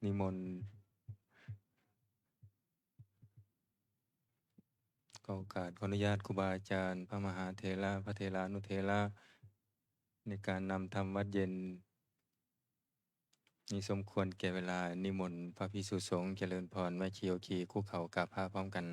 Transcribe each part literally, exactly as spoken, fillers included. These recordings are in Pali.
นิมนต์ ขอโอกาสขออนุญาตครูบาอาจารย์ พระมหาเถระ พระเถรานุเถระ ในการนำธรรมวัตรเย็น นี้สมควรแก่เวลา นิมนต์พระภิกษุสงฆ์เจริญพร แม่ชีโยคีคุกเข่ากราบพระพร้อมกัน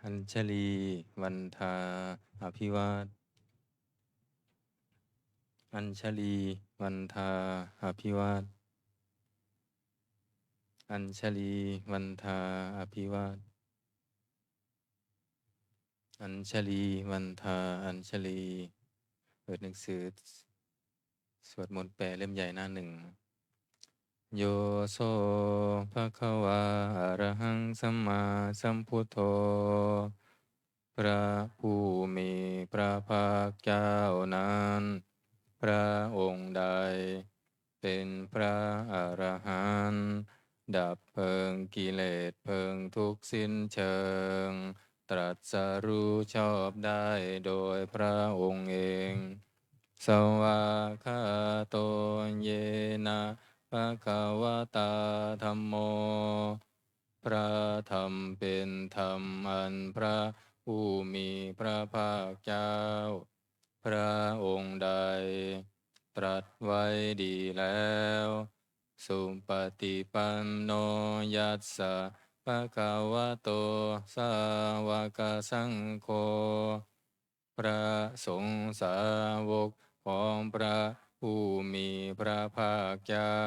อัญชลีวันทาอภิวาท อัญชลีวันทาอภิวาท อัญชลีวันทาอภิวาท อัญชลีวันทาอัญชลี เปิดหนังสือสวดมนต์แปลเล่มใหญ่หน้าหนึ่ง Yo so bhagavā arahaṃ sammāsambuddho พระผู้มีพระภาคเจ้านั้น พระองค์ใดเป็นพระอรหันต์ ดับเพลิงกิเลสเพลิงทุกข์สิ้นเชิง ตรัสรู้ชอบได้โดยพระองค์เอง Svākkhāto yena bhagavatā dhammo พระธรรมเป็นธรรมอันพระผู้มีพระภาคเจ้า พระองค์ใดตรัสไว้ดีแล้ว Supaṭipanno yassa bhagavato sāvakasaṅgho พระสงฆ์สาวกของพระผู้มีพระภาคเจ้า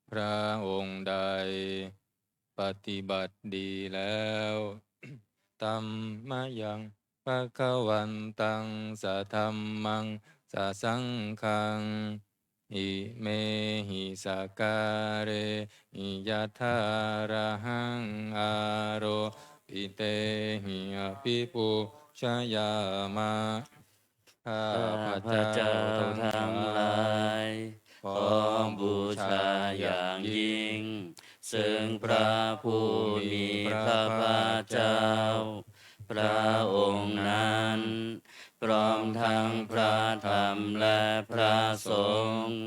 พระองค์ใดปฏิบัติดีแล้ว Tammayaṃ bhagavantaṃ sadhammaṃ sasaṅghaṃ imehi sakkārehi yathārahaṃ āropitehi abhipūjayāma. ข้าพเจ้าทั้งหลาย ขอบูชาอย่างยิ่ง ซึ่งพระผู้มีพระภาคเจ้า พระองค์นั้น พร้อมทั้งพระธรรมและพระสงฆ์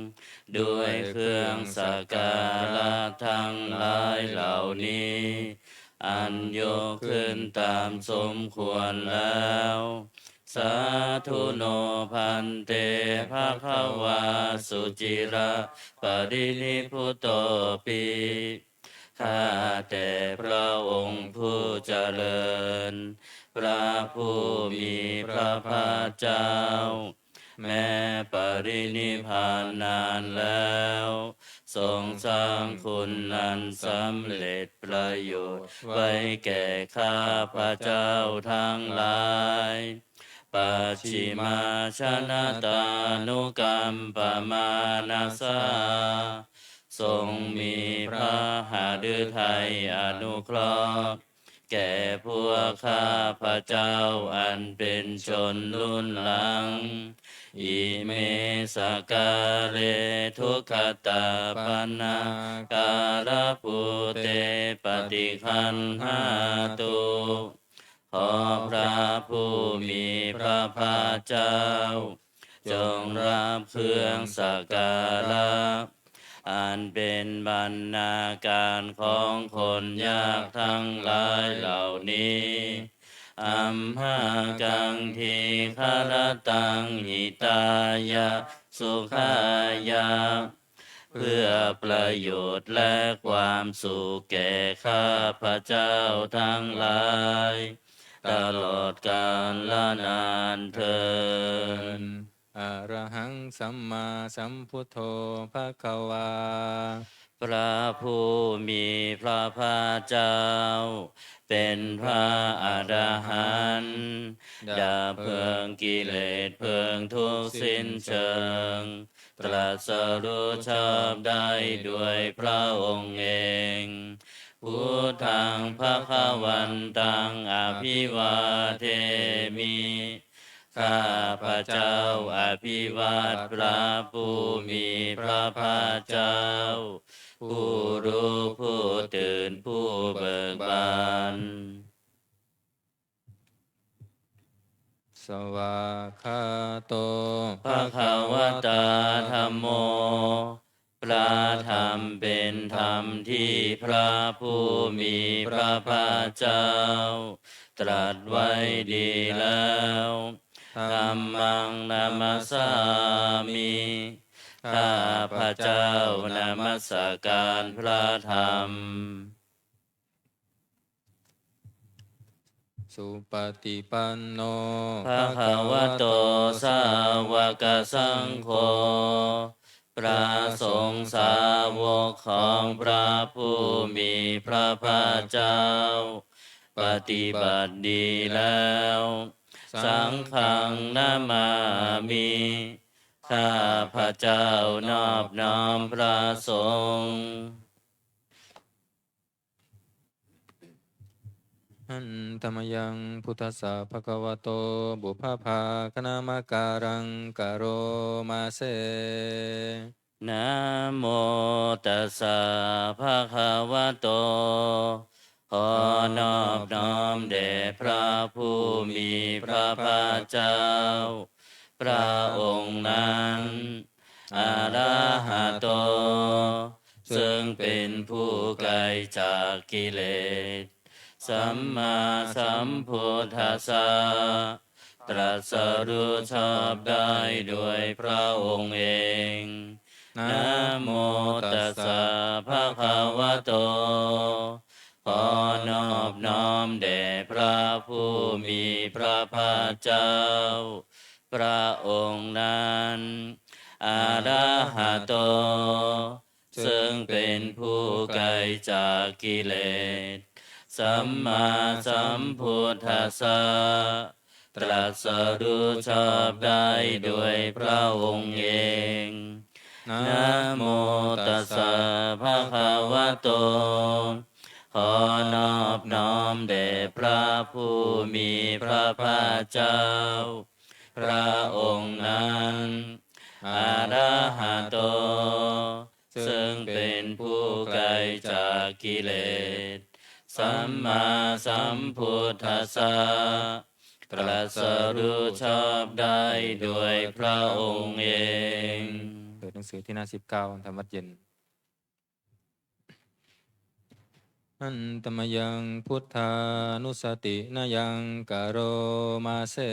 ด้วยเครื่องสักการะทั้งหลายเหล่านี้ อันยกขึ้นตามสมควรแล้ว Sādhu no bhante bhagavā suciraparinibbutopi. ข้าแต่พระองค์ผู้เจริญ พระผู้มีพระภาคเจ้า แม้ปรินิพพานนานแล้ว ทรงสร้างคุณอันสำเร็จประโยชน์ไว้แก่ข้าพเจ้าทั้งหลาย Pacchimājanatānukampamānasā ทรงมีพระหฤทัยอนุเคราะห์ แก่พวกข้าพเจ้าอันเป็นชนรุ่นหลัง Ime sakkāre duggatapaṇṇākārabhūte paṭiggaṇhātu. ขอพระผู้มีพระภาคเจ้า จงรับเครื่องสักการะ อันเป็นบรรณาการของคนยากทั้งหลายเหล่านี้ Amhākaṃ dīgharattaṃ hitāya sukhāya เพื่อประโยชน์และความสุขแก่ข้าพเจ้าทั้งหลาย ตลอดกาลนานเทอญ Arahaṃ sammāsambuddho bhagavā. พระผู้มีพระภาคเจ้า เป็นพระอรหันต์ ดับเพลิงกิเลสเพลิงทุกข์สิ้นเชิง ตรัสรู้ชอบได้ด้วยพระองค์เอง Buddhaṃ bhagavantaṃ abhivādemi. ข้าพเจ้าอภิวาทพระผู้มีพระภาคเจ้า ผู้รู้ผู้ตื่นผู้เบิกบาน Svākkhāto bhagavatā dhammo. พระธรรมเป็นธรรมที่พระผู้มีพระภาคเจ้า ตรัสไว้ดีแล้ว Dhammaṃ namassāmi. ข้าพเจ้านมัสการพระธรรม Supaṭipanno bhagavato sāvakasaṅgho. พระสงฆ์สาวกของพระผู้มีพระภาคเจ้า ปฏิบัติดีแล้ว Saṅghaṃ namāmi. ข้าพเจ้านอบน้อมพระสงฆ์ Handa mayaṃ buddhassa bhagavato pubbabhāganamakāraṃ karoma se. Namo tassa bhagavato. ขอนอบน้อมแด่พระผู้มีพระภาคเจ้า พระองค์นั้น arahato ซึ่งเป็นผู้ไกลจากกิเลส sammāsambuddhassa ตรัสรู้ชอบได้โดยพระองค์เอง Namo tassa bhagavato. ขอนอบน้อมแด่พระผู้มีพระภาคเจ้า พระองค์นั้น arahato ซึ่งเป็นผู้ไกลจากกิเลส sammāsambuddhassa ตรัสรู้ชอบได้โดยพระองค์เอง Namo tassa bhagavato. ขอนอบน้อมแด่พระผู้มีพระภาคเจ้า พระองค์นั้น arahato ซึ่งเป็นผู้ไกลจากกิเลส sammāsambuddhassa ตรัสรู้ชอบได้โดยพระองค์เอง เปิดหนังสือที่หน้าสิบเก้า ธรรมวัตรเย็น Handa mayaṃ buddhānussatinayaṃ karoma se.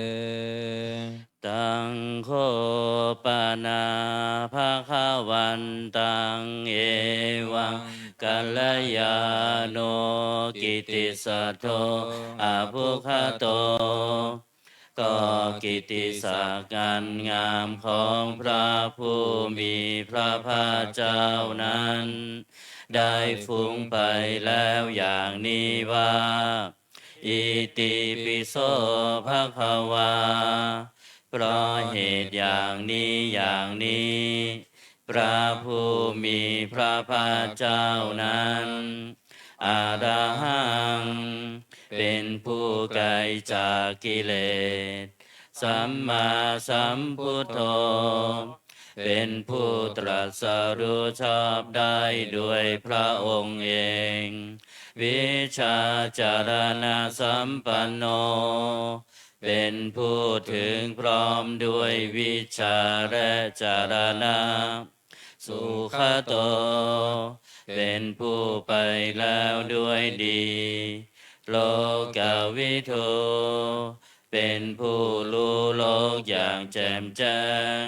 Taṃ kho pana bhagavantaṃ evaṃ kalyāṇo kittisaddo abbhuggato. ก็กิตติศักดิ์อันงามของพระผู้มีพระภาคเจ้านั้น ได้ฟุ้งไปแล้วอย่างนี้ว่า Itipi so bhagavā. เพราะเหตุอย่างนี้อย่างนี้ พระผู้มีพระภาคเจ้านั้น arahaṃ เป็นผู้ไกลจากกิเลส sammāsambuddho เป็นผู้ตรัสรู้ชอบได้โดยพระองค์เอง vijjācaraṇasampanno เป็นผู้ถึงพร้อมด้วยวิชชาและจารณะ sugato เป็นผู้ไปแล้วด้วยดี lokavidū เป็นผู้รู้โลกอย่างแจ่มแจ้ง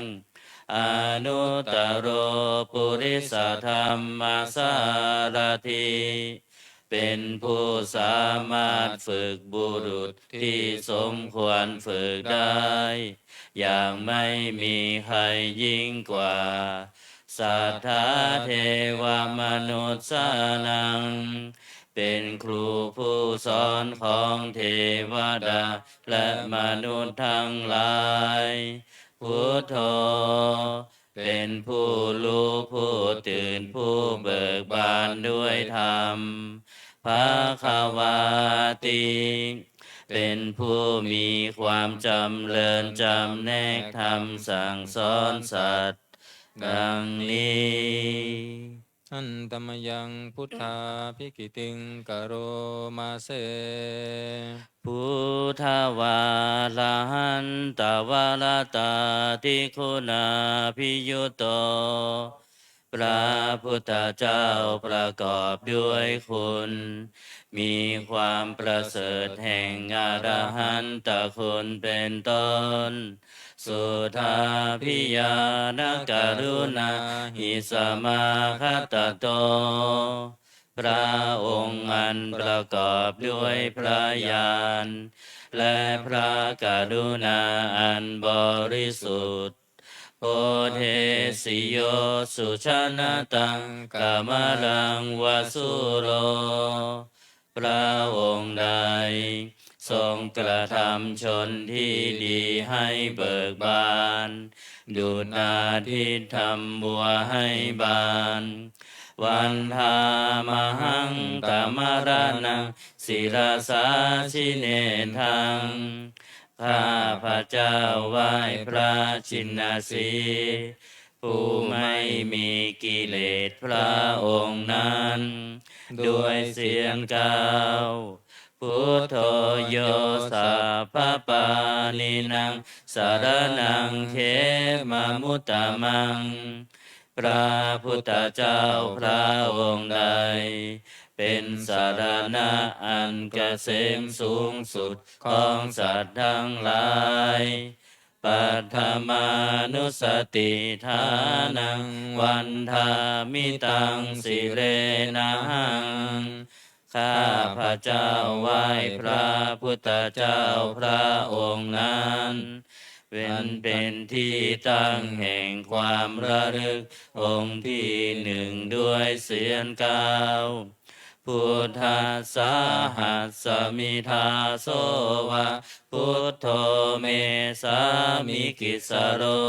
anuttaro purisadammasārathi เป็นผู้สามารถฝึกบุรุษที่สมควรฝึกได้ อย่างไม่มีใครยิ่งกว่า satthā devamanussānaṃ เป็นครูผู้สอนของเทวดาและมนุษย์ทั้งหลาย Buddho เป็นผู้รู้ผู้ตื่นผู้เบิกบานด้วยธรรม Bhagavāti เป็นผู้มีความจำเริญจำแนกธรรมสั่งสอนสัตว์ ดังนี้ Handa mayaṃ buddhābhigītiṃ karoma se. Buddhavārahantavaratādiguṇābhiyutto พระพุทธเจ้าประกอบด้วยคุณ มีความประเสริฐแห่งอรหันตคุณเป็นต้น Suddhābhiñāṇakaruṇāhi samāgatatto พระองค์อันประกอบด้วยพระญาณ และพระกรุณาอันบริสุทธิ์ Bodhesi yo sujanataṃ kamalaṃ va sūro พระองค์ใดทรงกระทำชนที่ดีให้เบิกบาน ดุจอาทิตย์ทำบัวให้บาน Vandāmahaṃ tamaraṇaṃ sirasā jinendaṃ ข้าพระเจ้าไหว้พระจินสีห์ ผู้ไม่มีกิเลสพระองค์นั้น ด้วยเสียงกล่าว Buddho yo sabbapāṇīnaṃ saraṇaṃ khemamuttamaṃ พระพุทธเจ้าพระองค์ใด เป็นสรณะอันเกษมสูงสุดของสัตว์ทั้งหลาย Paṭhamānussatiṭṭhānaṃ vandāmi taṃ sirenahaṃ ข้าพระเจ้าไหว้พระพุทธเจ้าพระองค์นั้น เป็นเป็นที่ตั้งแห่งความระลึกองค์ที่หนึ่งด้วยเสียงกล่าว Buddhassāhasmi dāso va buddho me sāmikissaro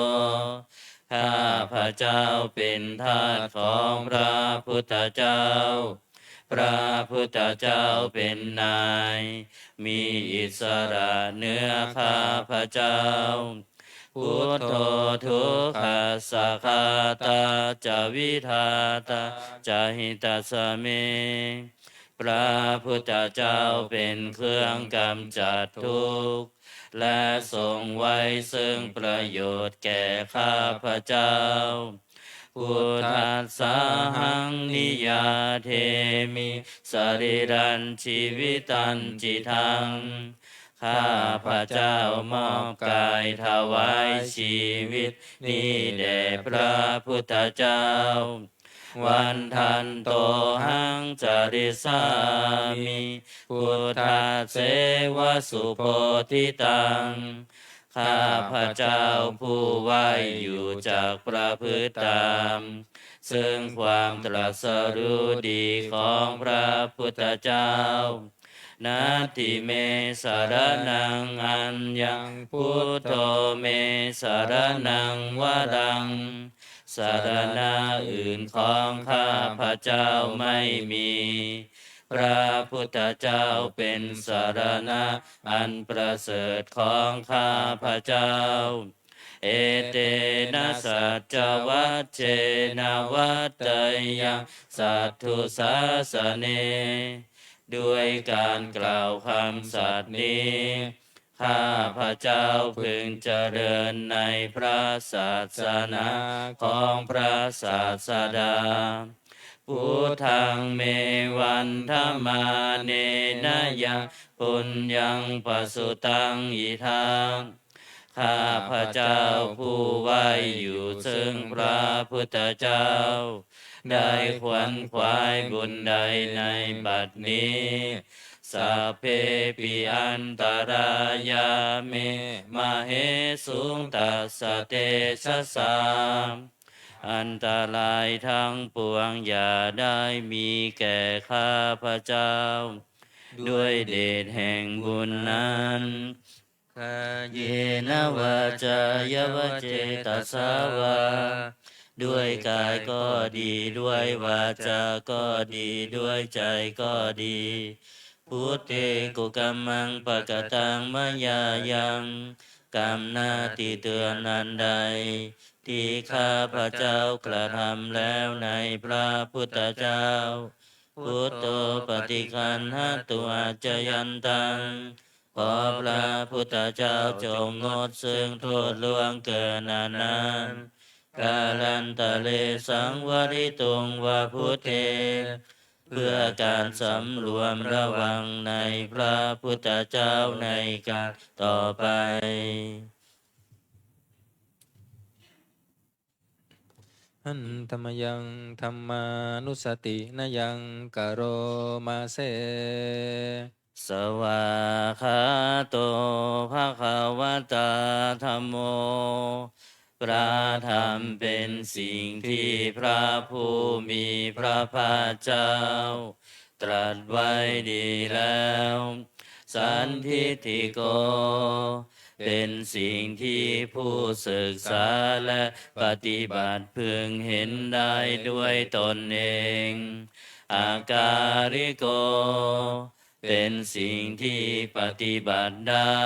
ข้าพระเจ้าเป็นทาสของพระพุทธเจ้า พระพุทธเจ้าเป็นนาย มีอิสระเหนือข้าพระเจ้า Buddho dukkhassa ghātā ca vidhātā ca hitassa me พระพุทธเจ้าเป็นเครื่องกำจัดทุกข์ และทรงไว้ซึ่งประโยชน์แก่ข้าพระเจ้า Buddhassāhaṃ niyyādemi sarīrañjīvitañcidaṃ ข้าพระเจ้ามอบกายถวายชีวิตนี้แด่พระพุทธเจ้า Vandantohaṃ carissāmi buddhasseva subodhitaṃ ข้าพระเจ้าผู้ไหว้อยู่จักประพฤติตาม ซึ่งความตรัสรู้ดีของพระพุทธเจ้า Natthi me saraṇaṃ aññaṃ buddho me saraṇaṃ varaṃ สรณะอื่นของข้าพระเจ้าไม่มี พระพุทธเจ้าเป็นสรณะอันประเสริฐของข้าพระเจ้า Etena saccavajjena vaḍḍheyyaṃ satthu sāsane ด้วยการกล่าวคำสัตย์นี้ ข้าพระเจ้าพึงเจริญในพระศาสนาของพระศาสดา Buddhaṃ me vandamānena yaṃ puññaṃ pasutaṃ idha ข้าพระเจ้าผู้ไหว้อยู่ซึ่งพระพุทธเจ้า ได้ขวนขวายบุญใดในบัดนี้ Sabbepi antarāyā me māhesuṃ tassa tejasā อันตรายทั้งปวงอย่าได้มีแก่ข้าพเจ้า ด้วยเดชแห่งบุญนั้น Kāyena vācāya va cetasā vā ด้วยกายก็ดี ด้วยวาจาก็ดี ด้วยใจก็ดี Buddhe kukammaṃ pakataṃ mayā yaṃ กรรมหน้าที่เตือนอันใด ที่ข้าพเจ้ากระทำแล้วในพระพุทธเจ้า Buddho paṭiggaṇhatu accayantaṃ ขอพระพุทธเจ้าจงงดซึ่งโทษล่วงเกินอันนั้น Kālantare saṃvarituṃ va Buddhe เพื่อการสำรวมระวังในพระพุทธเจ้าในการต่อไป Handa mayaṃ dhammānussatinayaṃ karoma se. Svākkhāto bhagavatā dhammo พระธรรมเป็นสิ่งที่พระผู้มีพระภาคเจ้าตรัสไว้ดีแล้ว Sandiṭṭhiko เป็นสิ่งที่ผู้ศึกษาและปฏิบัติพึงเห็นได้ด้วยตนเอง Akāliko เป็นสิ่งที่ปฏิบัติได้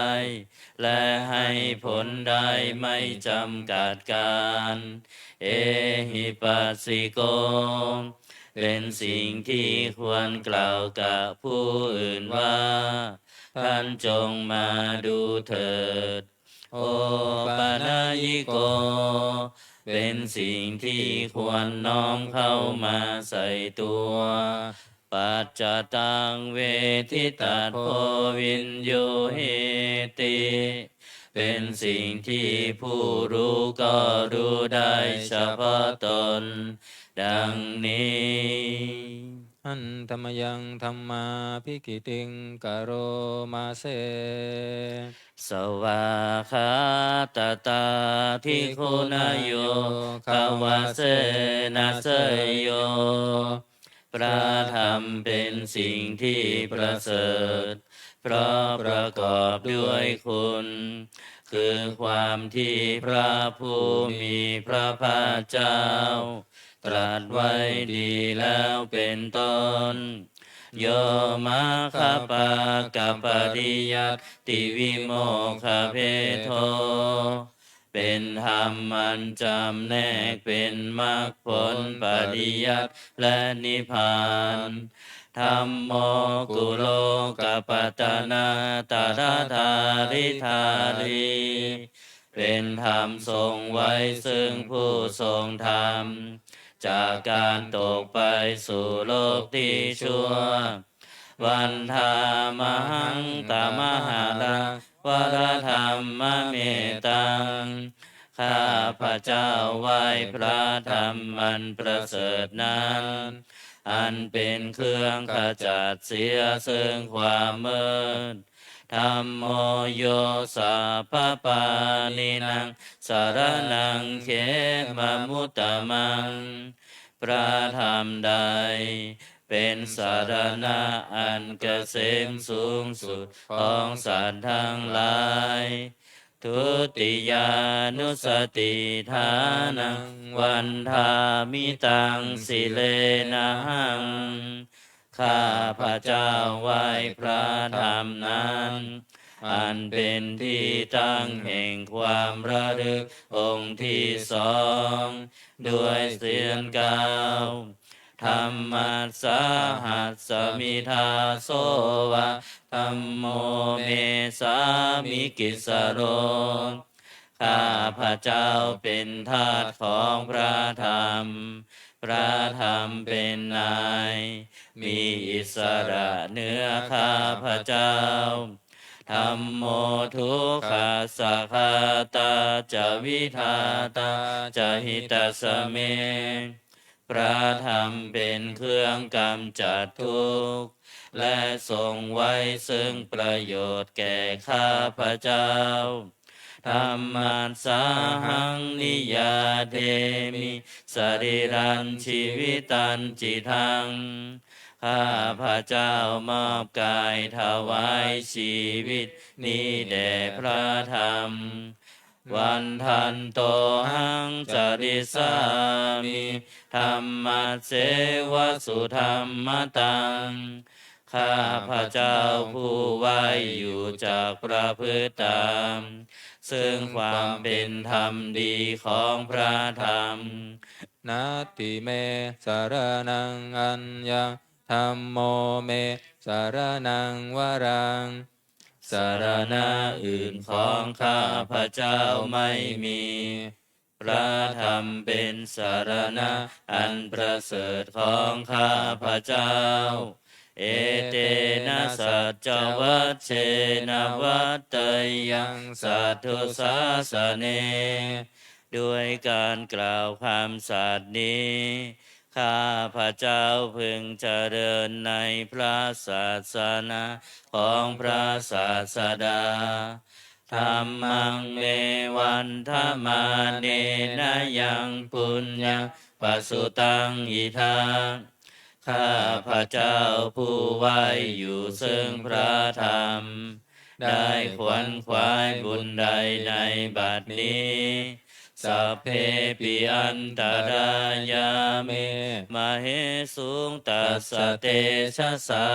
และให้ผลได้ไม่จำกัดกาล Ehipassiko เป็นสิ่งที่ควรกล่าวกับผู้อื่นว่า ท่านจงมาดูเถิด Opanayiko เป็นสิ่งที่ควรน้อมเข้ามาใส่ตัว Paccattaṃ veditabbo viññūhīti เป็นสิ่งที่ผู้รู้ก็รู้ได้เฉพาะตน ดังนี้ Handa mayaṃ dhammābhigītiṃ karoma se. Svākkhātatādiguṇayogavasena seyyo พระธรรมเป็นสิ่งที่ประเสริฐ เพราะประกอบด้วยคุณ คือความที่พระผู้มีพระภาคเจ้า ตรัสไว้ดีแล้วเป็นต้น Yo maggapākapariyattivimokkhabhedo เป็นธรรมอันจำแนกเป็นมรรคผลปริยัติและนิพพาน Dhammo kulokapatanātaradhāridhārī เป็นธรรมทรงไว้ซึ่งผู้ทรงธรรม จากการตกไปสู่โลกที่ชั่ว Vandāmahaṃ tamaharaṃ varadhammametaṃ ข้าพเจ้าไหว้พระธรรมอันประเสริฐนั้น อันเป็นเครื่องขจัดเสียซึ่งความมืด Dhammo yo sabbapāṇīnaṃ saraṇaṃ khemamuttamaṃ พระธรรมใดเป็นสรณะอันเกษมสูงสุดของสัตว์ทั้งหลาย Dutiyānussatiṭṭhānaṃ vandāmi taṃ sirenahaṃ ข้าพเจ้าไหว้พระธรรมนั้น อันเป็นที่ตั้งแห่งความระลึกองค์ที่สอง ด้วยเสียงกล่าว Dhammassāhasmi dāso va dhammo me sāmikissaro ข้าพเจ้าเป็นทาสของพระธรรม พระธรรมเป็นนาย มีอิสระเหนือข้าพเจ้า Dhammo dukkhassa ghātā ca vidhātā ca hitassa me พระธรรมเป็นเครื่องกำจัดทุกข์ และทรงไว้ซึ่งประโยชน์แก่ข้าพเจ้า Dhammassāhaṃ niyyādemi sarīrañjīvitañcidaṃ. ข้าพเจ้ามอบกายถวายชีวิตนี้แด่พระธรรม Vandantohaṃ carissāmi dhammasseva sudhammataṃ. ข้าพเจ้าผู้ไหว้อยู่จักประพฤติตาม ซึ่งความเป็นธรรมดีของพระธรรม Natthi me saraṇaṃ aññaṃ, dhammo me saraṇaṃ varaṃ. สรณะอื่นของข้าพเจ้าไม่มี พระธรรมเป็นสรณะอันประเสริฐของข้าพเจ้า Etena saccavajjena vaḍḍheyyaṃ satthu sāsane. ด้วยการกล่าวคำสัตย์นี้ ข้าพเจ้าพึงเจริญในพระศาสนาของพระศาสดา Dhammaṃ me vandamānena yaṃ puññaṃ pasutaṃ idha. ข้าพเจ้าผู้ไหว้อยู่ซึ่งพระธรรม ได้ขวนขวายบุญใดในบัดนี้ Sabbepi antarāyā me māhesuṃ tassa tejasā.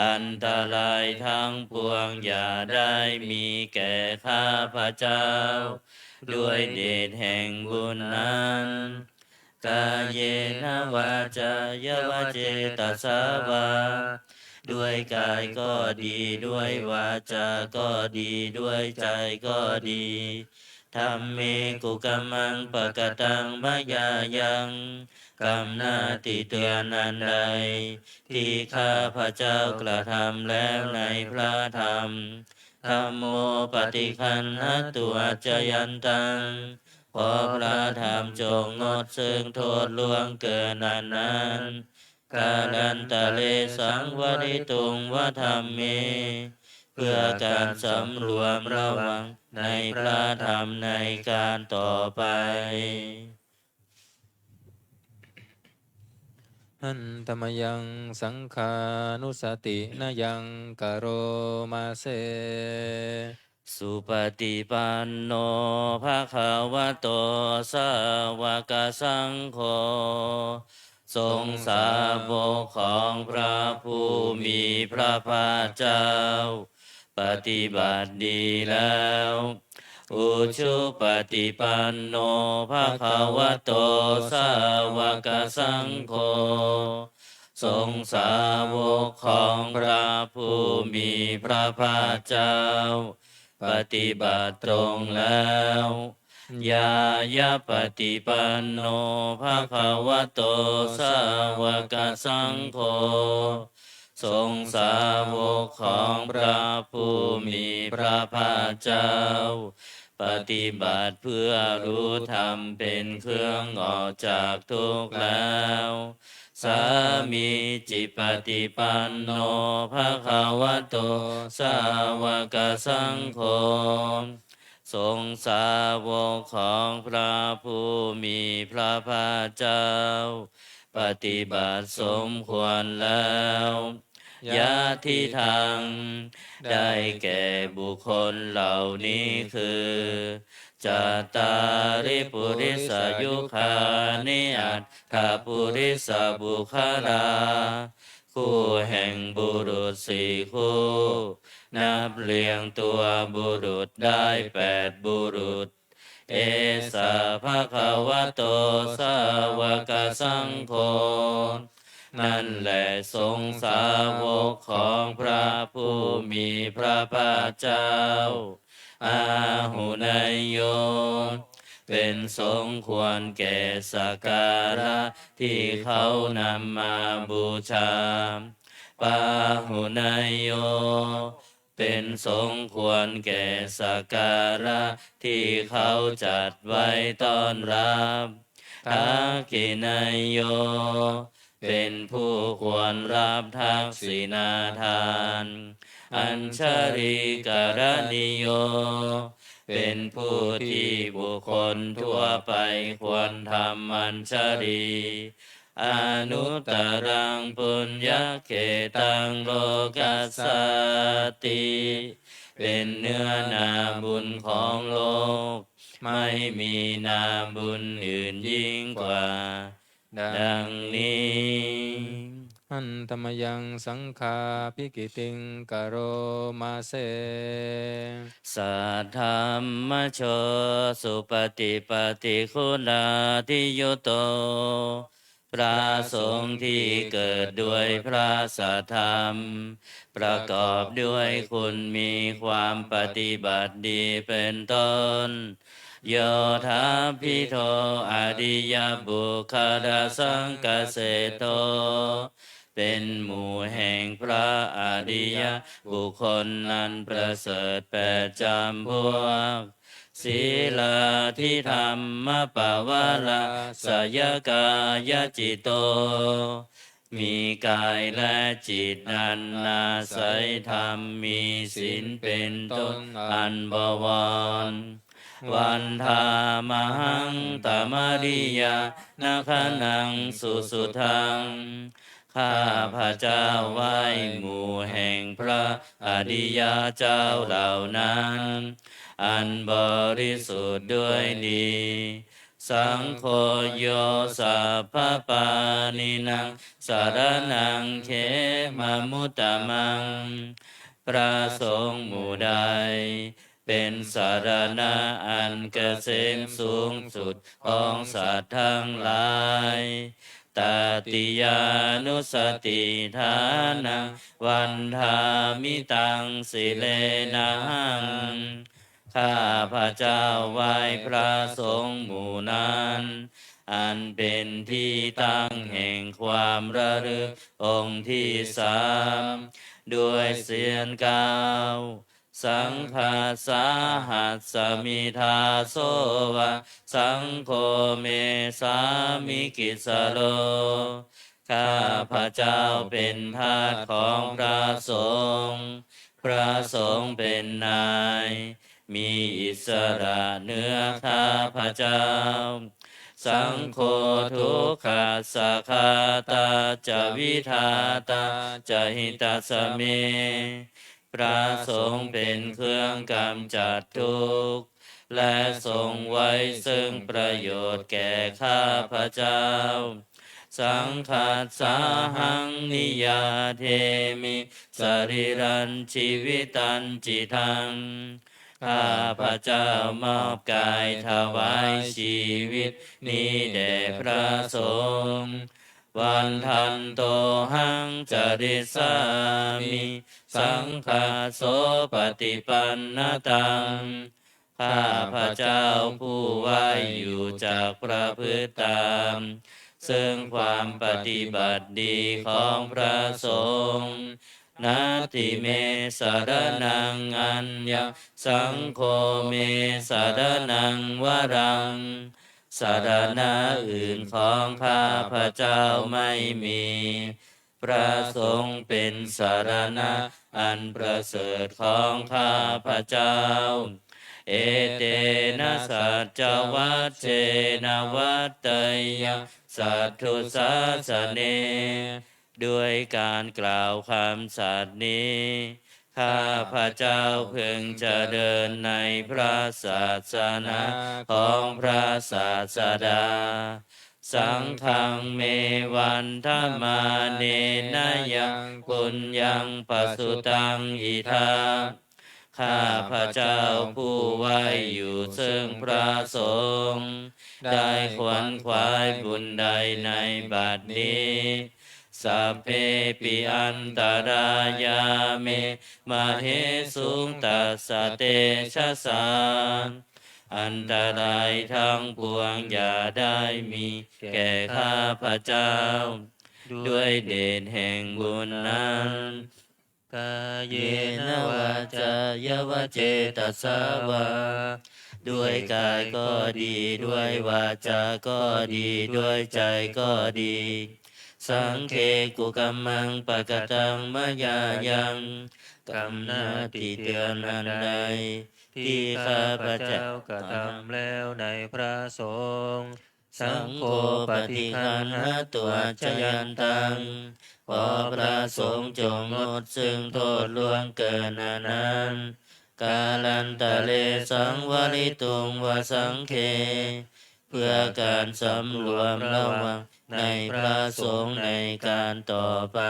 อันตรายทั้งปวงอย่าได้มีแก่ข้าพเจ้า ด้วยเดชแห่งบุญนั้น Kāyena vācāya va cetasā vā. ด้วยกายก็ดี ด้วยวาจาก็ดี ด้วยใจก็ดี Dhamme kukammaṃ pakataṃ mayā yaṃ. กรรมหน้าที่เตือนอันใด ที่ข้าพเจ้ากระทำแล้วในพระธรรม Dhammo paṭiggaṇhatu accayantaṃ. ขอพระธรรมจงงดซึ่งโทษล่วงเกินอันนั้น Kālantare saṃvarituṃ va dhamme. เพื่อการสำรวมระวังในพระธรรมในการต่อไป Handa mayaṃ saṅghānussatinayaṃ karoma se. Supaṭipanno bhagavato sāvakasaṅgho. สงฆ์สาวกของพระผู้มีพระภาคเจ้า ปฏิบัติดีแล้ว Ujupaṭipanno bhagavato sāvakasaṅgho. สงฆ์สาวกของพระผู้มีพระภาคเจ้า ปฏิบัติตรงแล้ว Ñāyapaṭipanno bhagavato sāvakasaṅgho. สงฆ์สาวกของพระผู้มีพระภาคเจ้า ปฏิบัติเพื่อรู้ธรรมเป็นเครื่องออกจากทุกข์แล้ว Sāmīcipaṭipanno bhagavato sāvakasaṅgho. สงฆ์สาวกของพระผู้มีพระภาคเจ้า ปฏิบัติสมควรแล้ว Yadidaṃ ได้แก่บุคคลเหล่านี้คือ Cattāri purisayugāni aṭṭha purisapuggalā. คู่แห่งบุรุษสี่คู่ นับเรียงตัวบุรุษได้แปดบุรุษ Esa bhagavato sāvakasaṅgho. นั่นแหละสงฆ์สาวกของพระผู้มีพระภาคเจ้า Āhuneyyo เป็นสงฆ์ควรแก่สักการะที่เขานำมาบูชา Pāhuneyyo เป็นสงฆ์ควรแก่สักการะที่เขาจัดไว้ต้อนรับ Dakkhiṇeyyo เป็นผู้ควรรับทักษิณาทาน Añjalikaraṇīyo เป็นผู้ที่บุคคลทั่วไปควรทำอัญชลี Anuttaraṃ puññakkhettaṃ lokassāti. เป็นเนื้อนาบุญของโลก ไม่มีนาบุญอื่นยิ่งกว่า ดังนี้ Handa mayaṃ saṅghābhigītiṃ karoma se. Saddhammajo supaṭipattiguṇādiyutto พระสงฆ์ที่เกิดด้วยพระสัทธรรม ประกอบด้วยคุณมีความปฏิบัติดีเป็นต้น Yodābhiṭho ariyapuggalasaṅghaseṭṭho เป็นหมู่แห่งพระอริยบุคคลนั้นประเสริฐแปดจำพวก Sīlādidhammapavarāsayakāyacitto มีกายและจิตอันอาศัยธรรม มีศีลเป็นต้นอันบวร Vandāmahaṃ tamariyanagaṇaṃ susuddhaṃ ข้าพเจ้าไหว้หมู่แห่งพระอริยเจ้าเหล่านั้น อันบริสุทธิ์ด้วยดี Saṅgho yo sabbapāṇīnaṃ saraṇaṃ khemamuttamaṃ พระสงฆ์หมู่ใด เป็นสรณะอันเกษมสูงสุดของสัตว์ทั้งหลาย Tatiyānussatiṭṭhānaṃ vandāmi taṃ sirenahaṃ ข้าพเจ้าไหว้พระสงฆ์หมู่นั้น อันเป็นที่ตั้งแห่งความระลึกองค์ที่สาม ด้วยเสียงกล่าว Saṅghassa hasmi dāso va, saṅgho me sāmikissaro ข้าพเจ้าเป็นทาสของพระสงฆ์ พระสงฆ์เป็นนาย มีอิสระเหนือข้าพเจ้า Saṅgho dukkhassa ghātā ca vidhātā ca hitassa me พระสงฆ์เป็นเครื่องกำจัดทุกข์ และทรงไว้ซึ่งประโยชน์แก่ข้าพเจ้า Saṅghassāhaṃ niyyādemi sarīrañjīvitañcidaṃ ข้าพเจ้ามอบกายถวายชีวิตนี้แด่พระสงฆ์ Vandantohaṃ carissāmi saṅghassopaṭipannataṃ ข้าพเจ้าผู้ไหว้อยู่จักประพฤติตาม ซึ่งความปฏิบัติดีของพระสงฆ์ Natthi me saraṇaṃ aññaṃ, saṅgho me saraṇaṃ varaṃ สรณะอื่นของข้าพเจ้าไม่มี พระสงฆ์เป็นสรณะอันประเสริฐของข้าพเจ้า Etena saccavajjena vaḍḍeyya satthu sāsane ด้วยการกล่าวคำสัตย์นี้ ข้าพเจ้าพึงเจริญในพระศาสนาของพระศาสดา Saṅghaṃ me vandamānena yaṃ puññaṃ pasutaṃ idha ข้าพเจ้าผู้ไหว้อยู่ซึ่งพระสงฆ์ ได้ขวนขวายบุญใดในบัดนี้ Sabbepi antarāyā me māhesuṃ tassa tejasā อันตรายทั้งปวงอย่าได้มีแก่ข้าพเจ้า ด้วยเดชแห่งบุญนั้น Kāyena vācāya va cetasā vā ด้วยกายก็ดี ด้วยวาจาก็ดี ด้วยใจก็ดี Saṅghe kukammaṃ pakataṃ mayā yaṃ กำหน้าติเตียนอันใด ที่ข้าพเจ้ากระทำแล้วในพระสงฆ์ Saṅgho paṭiggaṇhatu accayantaṃ ขอพระสงฆ์จงงดซึ่งโทษล่วงเกินอันนั้น Kālantare saṃvarituṃ va saṅghe เพื่อการสำรวมระวังในพระสงฆ์ในการต่อไป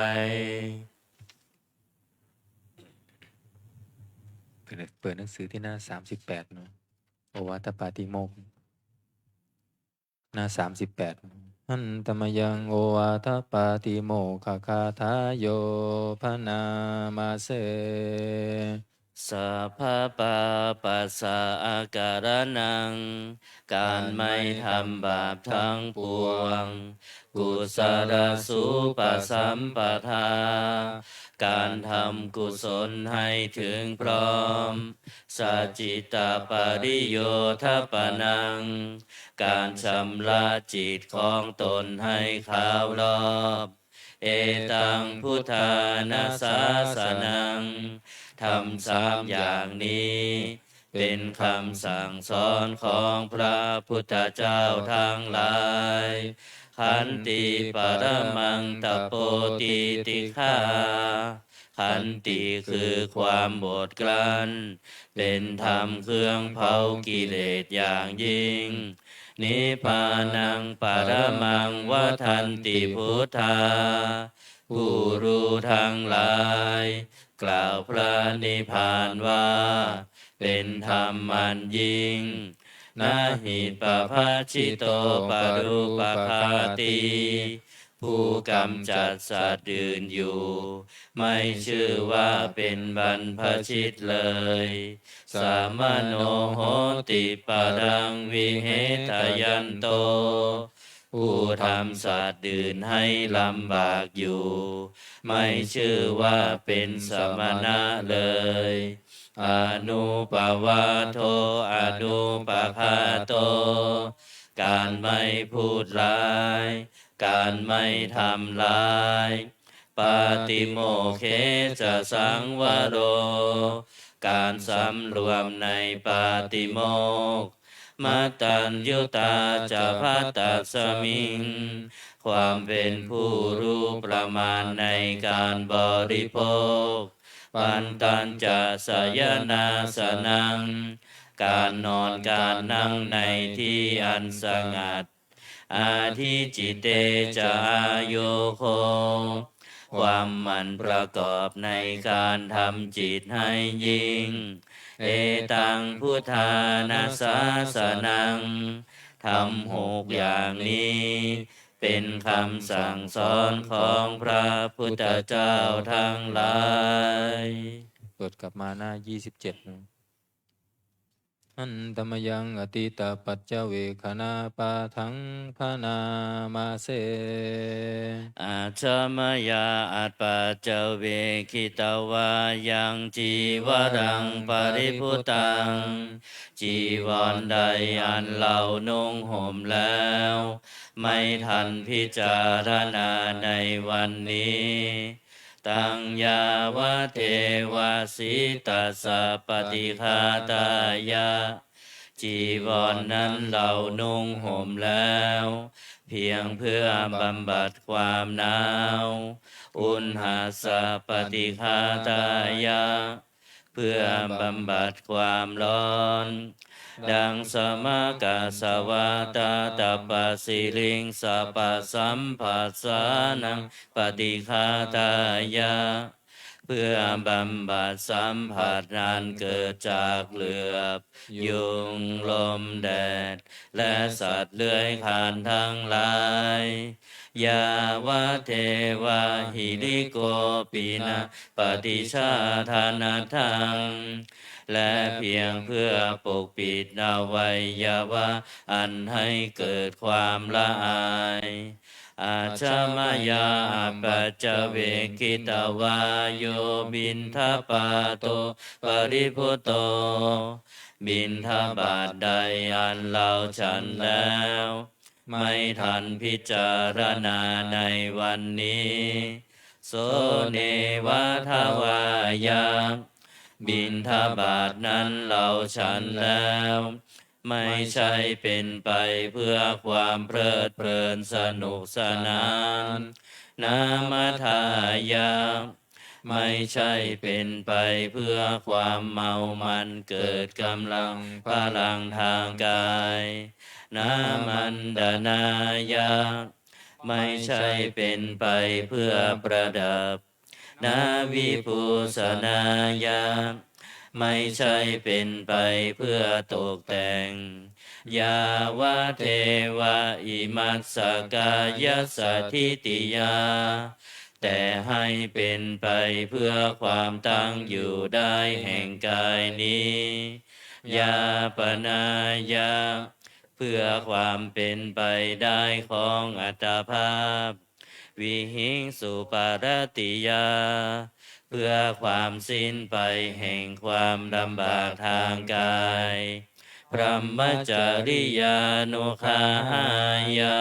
เปิดหนังสือที่หน้าสามสิบแปดเนาะ โอวาทปาติโมกข์ หน้าสามสิบแปด Handa mayaṃ ovādapātimokkhagathayo bhaṇāma se. Sabbapāpassa akaraṇaṃ การไม่ทำบาปทั้งปวง Kusalasupasampadā การทำกุศลให้ถึงพร้อม Saccittapariyothapanaṃ การชำระจิตของตนให้ขาวรอบ Etaṃ buddhāna sāsanaṃ ธรรมสามอย่างนี้ เป็นคำสั่งสอนของพระพุทธเจ้าทั้งหลาย Khanti paramaṃ tapo titikkhā Khanti คือความอดกลั้น เป็นธรรมเครื่องเผากิเลสอย่างยิ่ง Nibbānaṃ paramaṃ vadanti buddhā ผู้รู้ทั้งหลาย กล่าวพระนิพพานว่า เป็นธรรมอันยิ่ง Na hi pabbajito parūpaghātī ผู้กำจัดสัตว์อื่นอยู่ ไม่ชื่อว่าเป็นบรรพชิตเลย Samaṇo hoti paraṃ vihetayanto ผู้ทำสัตว์อื่นให้ลำบากอยู่ ไม่ชื่อว่าเป็นสมณะเลย Anuppavādo anupaghāto การไม่พูดร้าย การไม่ทำร้าย Pātimokkhe ca saṃvaro การสำรวมในปาติโมกข์ Mataññutā ca bhattasmiṃ ความเป็นผู้รู้ประมาณในการบริโภค Pantañca sayanāsanaṃ การนอนการนั่งในที่อันสงัด Adhicitto ca āyogo ความหมั่นประกอบในการทำจิตให้ยิ่ง Etaṃ buddhāna sāsanaṃ ธรรมหกอย่างนี้ เป็นคำสั่งสอนของพระพุทธเจ้าทั้งหลาย เปิดกลับมาหน้ายี่สิบเจ็ด Handa mayaṃ atītapaccavekkhaṇapāṭhaṃ bhaṇāma se. Ajja mayā apaccavekkhitvā yaṃ cīvaraṃ paribhuttaṃ จีวรใดอันเรานุ่งห่มแล้ว ไม่ทันพิจารณาในวันนี้ Taṃ yāvadeva sītassa paṭighātāya จีวรนั้นเรานุ่งห่มแล้ว เพียงเพื่อบำบัดความหนาว Uṇhassa paṭighātāya เพื่อบำบัดความร้อน Daṃsamakasavātātapasiriṃsapasamphassānaṃ paṭighātāya เพื่อบำบัดสัมผัสอันเกิดจากเหลือบ ยุง ลม แดด และสัตว์เลื้อยคลานทั้งหลาย Yāvadeva hirikopinapaṭicchādanatthaṃ และเพียงเพื่อปกปิดอวัยวะอันให้เกิดความละอาย Ajja mayā apaccavekkhitvā yo piṇḍapāto paribhutto บิณฑบาตใดอันเราฉันแล้ว ไม่ทันพิจารณาในวันนี้ โสเนวะทวายะ บิณฑบาตนั้นเราฉันแล้ว ไม่ใช่เป็นไปเพื่อความเพลิดเพลินสนุกสนาน นามทายะ ไม่ใช่เป็นไปเพื่อความเมามันเกิดกำลังพลังทางกาย นามันดนายะ ไม่ใช่เป็นไปเพื่อประดับ นาวิภูสนายะ ไม่ใช่เป็นไปเพื่อตกแต่ง ยาวะเทวะอิมัสสะกายสะถิติยา แต่ให้เป็นไปเพื่อความตั้งอยู่ได้แห่งกายนี้ ยาปนายะ เพื่อความเป็นไปได้ของอัตภาพ วิหิงสุปารัตติยา เพื่อความสิ้นไปแห่งความลำบากทางกาย พรหมจริยานุคาหายะ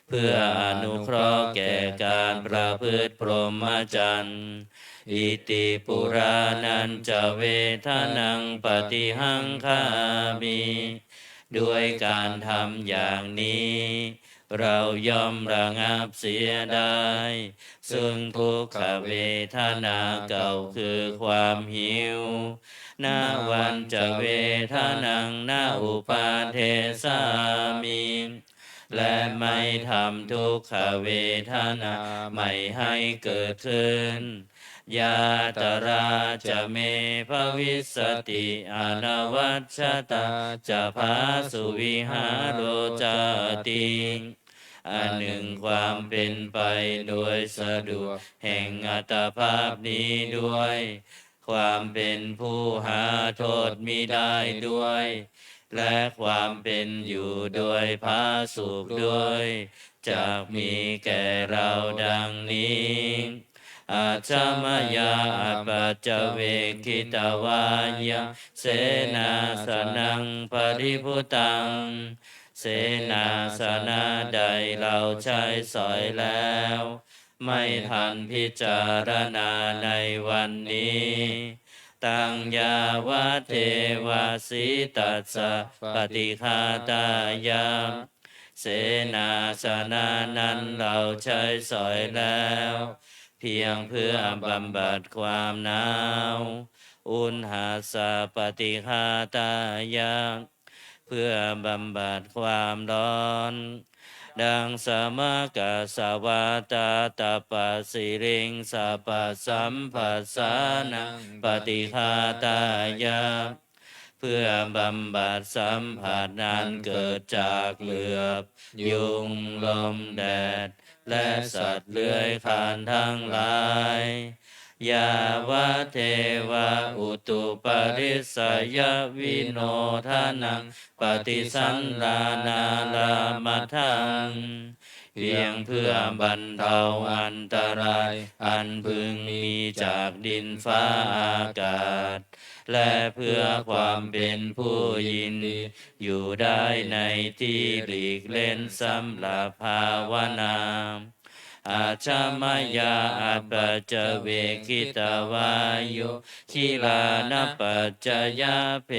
เพื่ออนุเคราะห์แก่การประพฤติพรหมจรรย์ อิติปุราณัญจะเวทะนังปะฏิหังคามิ ด้วยการทำอย่างนี้ เราย่อมระงับเสียได้ ซึ่งทุกขเวทนาเก่าคือความหิว นวัญจะเวทะนังนะอุปาเทสามิ และไม่ทำทุกขเวทนาใหม่ให้เกิดขึ้น ยาตราจะเมภวิสสติ อนวัชชตาจะภาสุ วิหาโรจาติ อันหนึ่งความเป็นไปโดยสะดวกแห่งอัตภาพนี้ด้วย ความเป็นผู้หาโทษมิได้ด้วย และความเป็นอยู่โดยผาสุกด้วย จักมีแก่เราดังนี้ อัจฉมยาอัปปัจจเวกขิตวายัง เสนาสนังปริภุตัง เสนาสนะใดเราใช้สอยแล้ว ไม่ทันพิจารณาในวันนี้ ตังยาวะเทวะสีตัสสะปฏิฆาตายะ เสนาสนะนั้นเราใช้สอยแล้ว เพียงเพื่อบำบัดความหนาว อุณหัสสะปฏิฆาตายะ เพื่อบำบัดความร้อน ดังสมกัสสวาตาตปะสิริงสปะสัมภัสสานังปฏิฆาตายะ เพื่อบำบัดสัมผัสนั้นเกิดจากเหลือบ ยุง ลม แดด และสัตว์เลื้อยคลานทั้งหลาย ยาวะเทวะอุตุปริสยวิโนทะนังปฏิสันลานาลามะทัง เพียงเพื่อบรรเทาอันตรายอันพึงมีจากดินฟ้าอากาศ และเพื่อความเป็นผู้ยินดีอยู่ได้ในที่หลีกเล้นสำหรับภาวนา อัจฉมยาอัปปัจจเวกขิตวายุ ขีลานปัจจยเภ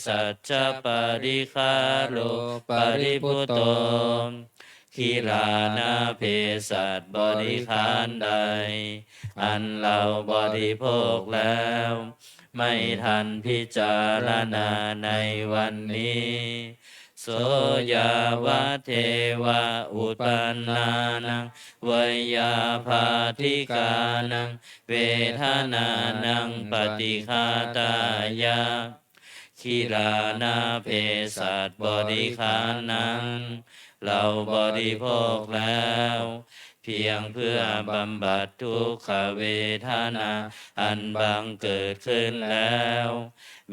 สัชปริคาโรปริภุโต ขีลานเภสัชบริขารใด อันเราบริโภคแล้ว ไม่ทันพิจารณาในวันนี้ โสยาวะเทวะอุปันนานัง วยาบาทิกานัง เวทนานังปฏิฆาตายะ ขีลานเภสัชบริขารนั้น เราบริโภคแล้ว เพียงเพื่อบำบัดทุกขเวทนาอันบังเกิดขึ้นแล้ว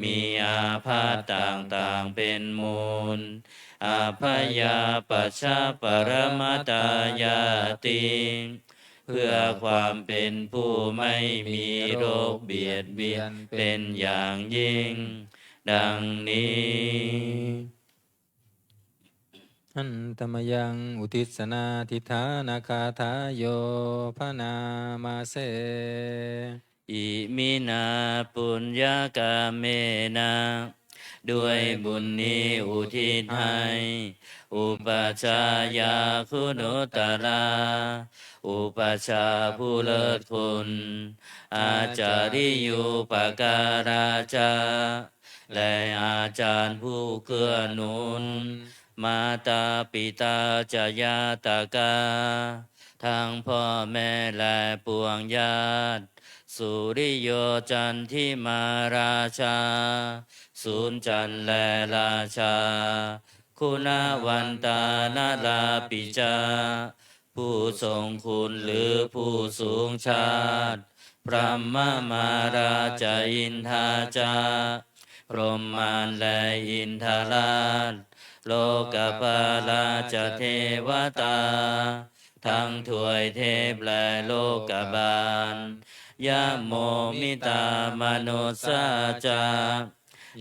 มีอาพาธต่างๆเป็นมูล อัพยาปัชชะปรมตายาติ เพื่อความเป็นผู้ไม่มีโรคเบียดเบียนเป็นอย่างยิ่ง ดังนี้ Handa mayaṃ uddissanādhiṭṭhānagāthāyo bhaṇāma se. Iminā puññakammena ด้วยบุญนี้อุทิศให้ อุปัชฌายา กุณุตตรา อุปัชฌาย์ผู้เลิศคุณ อาจาริยูปการาจา และอาจารย์ผู้เกื้อหนุน มาตาปิตาจะญาตกา ทั้งพ่อแม่และปวงญาติ สุริโยจันทิมาราชา ศูนย์จันทร์และราชา คุณวันตานารāpi ca ผู้ทรงคุณหรือผู้สูงชาติ พรหมมารā ca อินทา ca พรหมมารและอินทราช โลกปาลา ca เทวตา ทั้งทวยเทพและโลกบาล ยโมมิตามนุสสา ca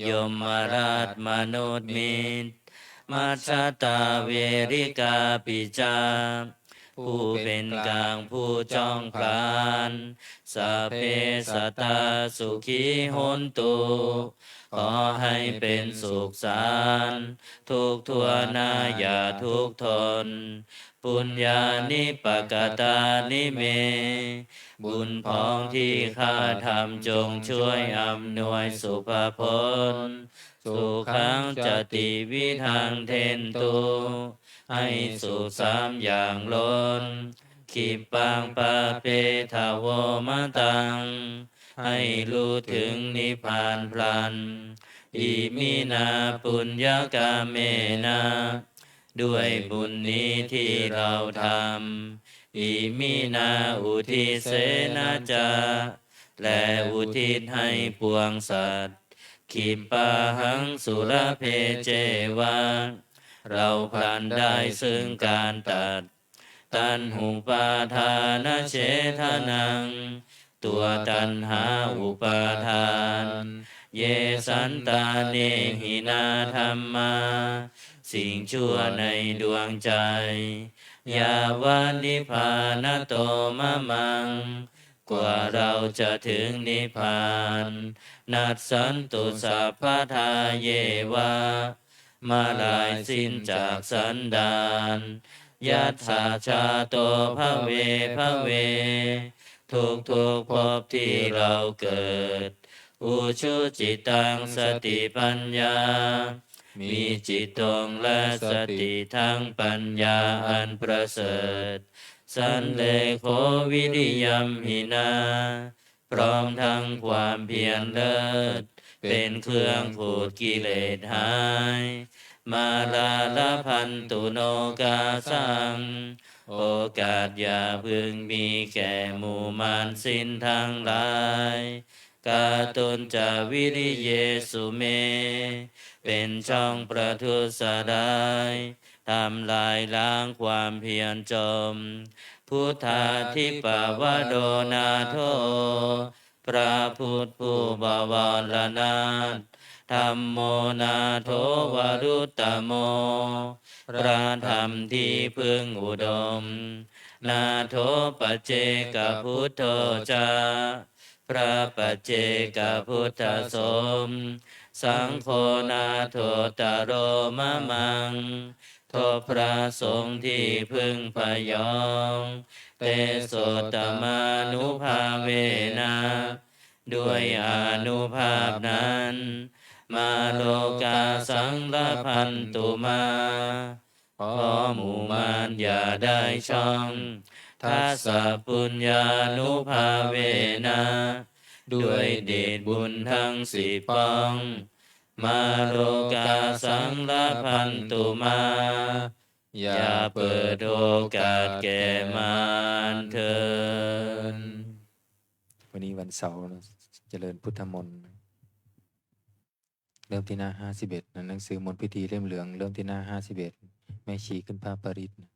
ยมราชมนุษย์มิตร มัจฉตาเวริกา pi ca ผู้เป็นกลางผู้จ้องผลาญ สัพเพสัตตาสุขีโหนตุ ขอให้เป็นสุขสันต์ ทุกข์ทั่วหน้าอย่าทุกข์ทน ปุญญานิปกตานิเม บุญพองที่ข้าทำจงช่วยอำนวยสุภผล สุขังจติวิทังเทนตุ ให้สุขสามอย่างล้น ขิปปังปาเปทะโวมะตัง ให้รู้ถึงนิพพานพลัน อิมินาปุญญกรรมเมนะ ด้วยบุญนี้ที่เราทำ อิมินาอุทิเสนะจะ และอุทิศให้ปวงสัตว์ ขิปปาหังสุลบเพเจวะ เราพลันได้ซึ่งการตัด ตัณหุปาทานเฉทนัง ตัวตัณหาอุปาทาน เยสันตาเนหินาธัมมา สิ่งชั่วในดวงใจ ยาวะนิพพานะโตมะมัง กว่าเราจะถึงนิพพาน นัสสันตุสัพพทาเยวะ เมื่อลายสิ้นจากสันดาน ยัตถาชาโตภะเวภะเว ทุกทุกๆภพที่เราเกิด อุชุจิตตังสติปัญญา มีจิตตรงและสติทั้งปัญญาอันประเสริฐ สันเลโขวิริยัมหินา พร้อมทั้งความเพียรเลิศ เป็นเครื่องขูดกิเลสหาย มาลาลพันตุโนกาสัง โอกาสอย่าพึงมีแก่หมู่มารสิ้นทั้งหลาย กาตุนจาวิริเยสุเม เป็นช่องประทุษร้าย ทำลายล้างความเพียรจม พุทธาธิปวโรนาโถ พระพุทธผู้บวรนาถ ธัมโมนาโถวรุตตโม พระธรรมที่พึ่งอุดม นาโถปัจเจกพุทโธจะ พระปัจเจกพุทธสม สังโฆนาโถตโรมะมัง ทบพระสงฆ์ที่พึ่งพยอง เตโสตมานุภาเวนะ ด้วยอานุภาพนั้น มาโลกาสังลพันตุมา ขอหมู่มารอย่าได้ช่อง ทัสสะปุญญานุภาเวนะ ด้วยเดชบุญทั้งสิบปอง มาโลกาสังลพันตุมา อย่าเปิดโอกาสแก่มารเถิด วันนี้วันเสาร์นะ เจริญพุทธมนต์ เริ่มที่หน้าห้าสิบเอ็ดนะ หนังสือมนต์พิธีเล่มเหลือง เริ่มที่หน้าห้าสิบเอ็ด แม่ชีขึ้นผ้าปริตรนะ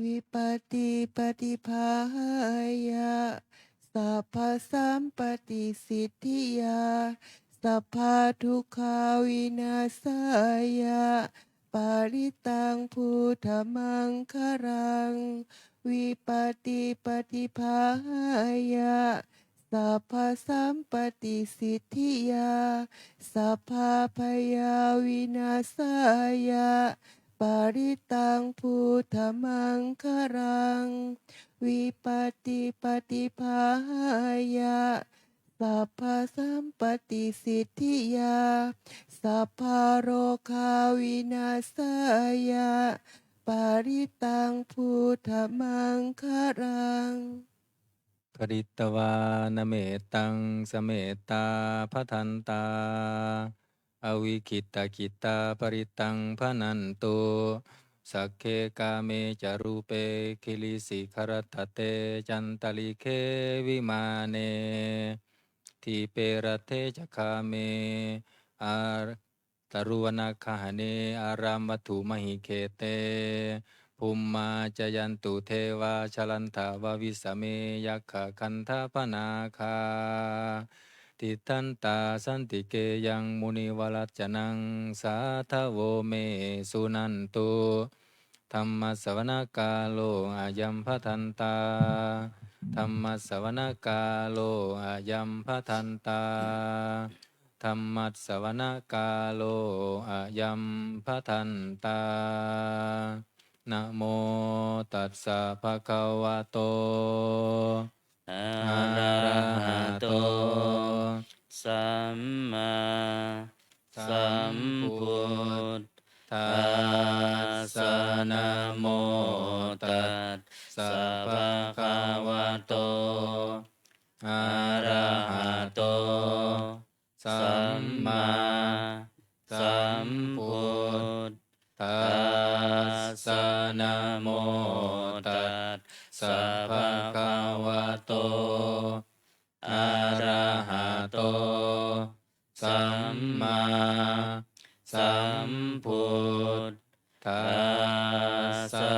Vipattipaṭibāhāya sabbasampattisiddhiyā sabbadukkhavināsāya parittaṃ brūtha maṅgalaṃ. Vipattipaṭibāhāya sabbasampattisiddhiyā sabbabhayavināsāya parittaṃ brūtha maṅgalaṃ. Vipattipaṭibāhāya sabbasampattisiddhiyā sabbarogavināsāya parittaṃ brūtha maṅgalaṃ. Pharitvāna mettaṃ samettā bhadantā avikkhittacittā parittaṃ bhaṇantu. Sagge kāme ca rūpe girisikharataṭe cantalikkhe vimāne dīpe raṭṭhe ca gāme taruvanagahane arāmathūmahīkhette bhummā cāyantu devā jalathalavisame yakkhagandhabbanāgā tiṭṭhantā santike yaṃ munivaravacanaṃ sādhavo me suṇantu. Dhammassavanakālo ayam bhadantā. Dhammassavanakālo ayam bhadantā. Dhammassavanakālo ayam bhadantā. Namo tassa bhagavato arahato sammāsambuddhassa. Namo tassa bhagavato arahato sammāsambuddhassa. Namo tassa bhagavato arahato sammāsambuddhassa.